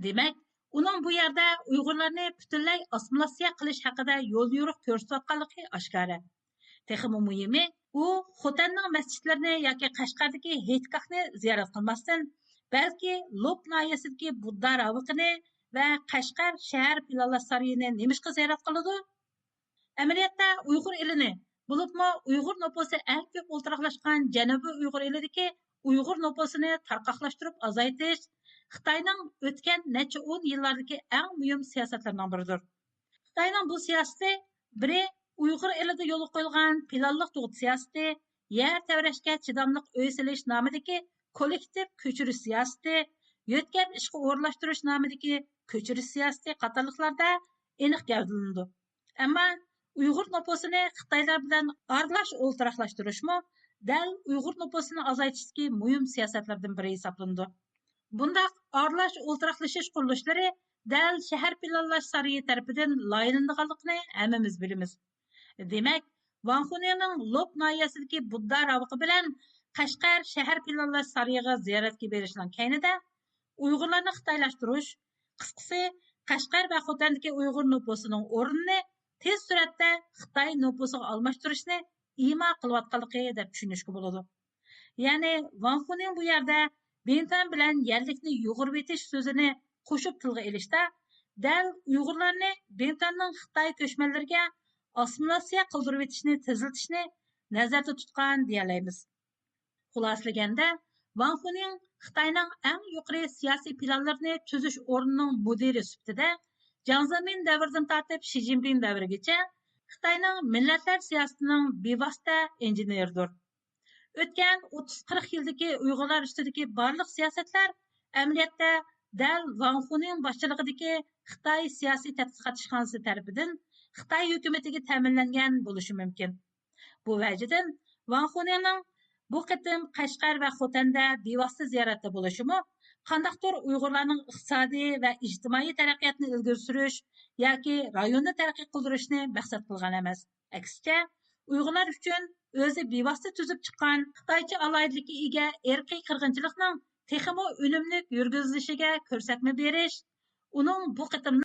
دېمەك، ئۇنىڭ بۇ يەردە ئۇيغۇرلارنى پۈتۈنلەي ئاسسىمىلياتسىيە قىلىش ھەققىدە يول يورۇق كۆرسىتىۋاتقانلىقى ئاشكارا. تېخىمۇ مۇھىمى، ئۇ خوتەننىڭ مەسچىتلىرىنى ياكى قەشقەردىكى ھېيتگاھنى زىيارەت قىلماستىن، بەلكى لوپ ناھىيەسىدىكى بۇددا راۋىقىنى ۋە قەشقەر شەھەر پىلانلاش سارىيىنى نېمىشقا زىيارەت قىلىدۇ؟ ئەمەلىيەتتە ئۇيغۇر ئېلىنى، بولۇپمۇ ئۇيغۇر نوپۇسى ئەڭ كۆپ ئولتۇراقلاشقان جەنۇبىي ئۇيغۇر ئېلىدىكى ئۇيغۇر نوپۇسىنى تارقاقلاشتۇرۇپ ئازايتىش خىتاينىڭ ئۆتكەن نەچچە ئون يىللاردىكى ئەڭ مۇھىم سىياسەتلىرىنىڭ بىرىدۇر. خىتاينىڭ بۇ سىياسىتى بىرى ئۇيغۇر ئېلىدا يولغا قويۇلغان پىلانلىق تۇغۇت سىياسىتى، يەر تەۋرەشكە چىداملىق ئۆي سېلىش نامىدىكى كوللېكتىپ كۆچۈرۈش سىياسىتى، يۆتكەم ئىشقا ئورۇنلاشتۇرۇش نامىدىكى كۆچۈرۈش سىياسىتى قاتارلىقلاردا ئېنىق گەۋدىلىنىدۇ. ئەمما ئۇيغۇر نوپۇسىنى خىتايلار بىلەن ئارىلاش ئولتۇراقلاشتۇرۇشمۇ دەل ئۇيغۇر نوپۇسىنى ئازايتىشتىكى مۇھىم سىياسەتلەردىن بىرى ھېسابلىنىدۇ. بۇنداق ئارىلاش ئولتۇراقلىشىش قۇرۇلۇشلىرى دەل شەھەر پىلانلاش سارىيى تەرىپىدىن لايىھەلىنىدىغانلىقىنى ھەممىمىز بىلىمىز. دېمەك، ۋاڭ خۇنىڭنىڭ لوپ ناھىيەسىدىكى بۇددا راۋىقى بىلەن قەشقەر شەھەر پىلانلاش سارىيىغا زىيارەتكە بېرىشىنىڭ كەينىدە ئۇيغۇرلارنى خىتايلاشتۇرۇش، قىسقىسى، قەشقەر ۋە خوتەندىكى ئۇيغۇر نوپۇسىنىڭ ئورنىنى تېز سۈرئەتتە خىتاي نوپۇسىغا ئالماشتۇرۇشنى ئىما قىلىۋاتقانلىقى دەپ چۈشىنىشكە بولىدۇ. يەنى ۋاڭ خۇنىڭ بۇ يەردە بىڭتۈەن بىلەن يەرلىكنى يۇغۇرۇۋېتىش سۆزىنى قوشۇپ تىلغا ئېلىشتا، دەل ئۇيغۇرلارنى بىڭتۈەننىڭ خىتاي كۆچمەنلىرىگە ئاسسىمىلياتسىيە قىلدۇرۇۋېتىشنى تېزلىتىشنى نەزەردە تۇتقان دېيەلەيمىز. خۇلاسىلىگەندە، ۋاڭ خۇنىڭ خىتاينىڭ ئەڭ يۇقىرى سىياسىي پىلانلىرىنى تۈزۈش ئورنىنىڭ مۇدىرى سۈپىتىدە، جياڭ زېمىن دەۋرىدىن تارتىپ شى جىنپىڭ دەۋرىگىچە خىتاينىڭ مىللەتلەر سىياسىتىنىڭ بىۋاسىتە ئىنژېنېرىدۇر. ئۆتكەن ئوتتۇز قىرىق يىلدىكى ئۇيغۇرلار ئۈستىدىكى بارلىق سىياسەتلەر ئەمەلىيەتتە دەل ۋاڭ خۇنىڭ باشچىلىقىدىكى خىتاي سىياسىي تەتقىقات ئىشخانىسى تەرىپىدىن خىتاي ھۆكۈمىتىگە تەمىنلەنگەن بولۇشى مۇمكىن. بۇ ۋەجىدىن ۋاڭ خۇنىڭنىڭ بۇ قېتىم قەشقەر ۋە خوتەندە بىۋاسىتە زىيارەتتە بولۇشىمۇ قانداقتۇر ئۇيغۇرلارنىڭ ئىقتىسادىي ۋە ئىجتىمائىي تەرەققىياتنى ئىلگىرى سۈرۈش ياكى رايوننى تەرەققىي قىلدۇرۇشنى مەقسەت قىلغان ئەمەس. ئەكسىچە، ئۇيغۇرلار ئۈچۈن ئۆزى بىۋاسىتە تۈزۈپ چىققان خىتايچە ئالاھىدىلىككە ئىگە ئىرقىي قىرغىنچىلىقنىڭ تېخىمۇ ئۈنۈملۈك يۈرگۈزۈلۈشىگە كۆرسەتمە بېرىش، ئۇنىڭ بۇ قېتىملىق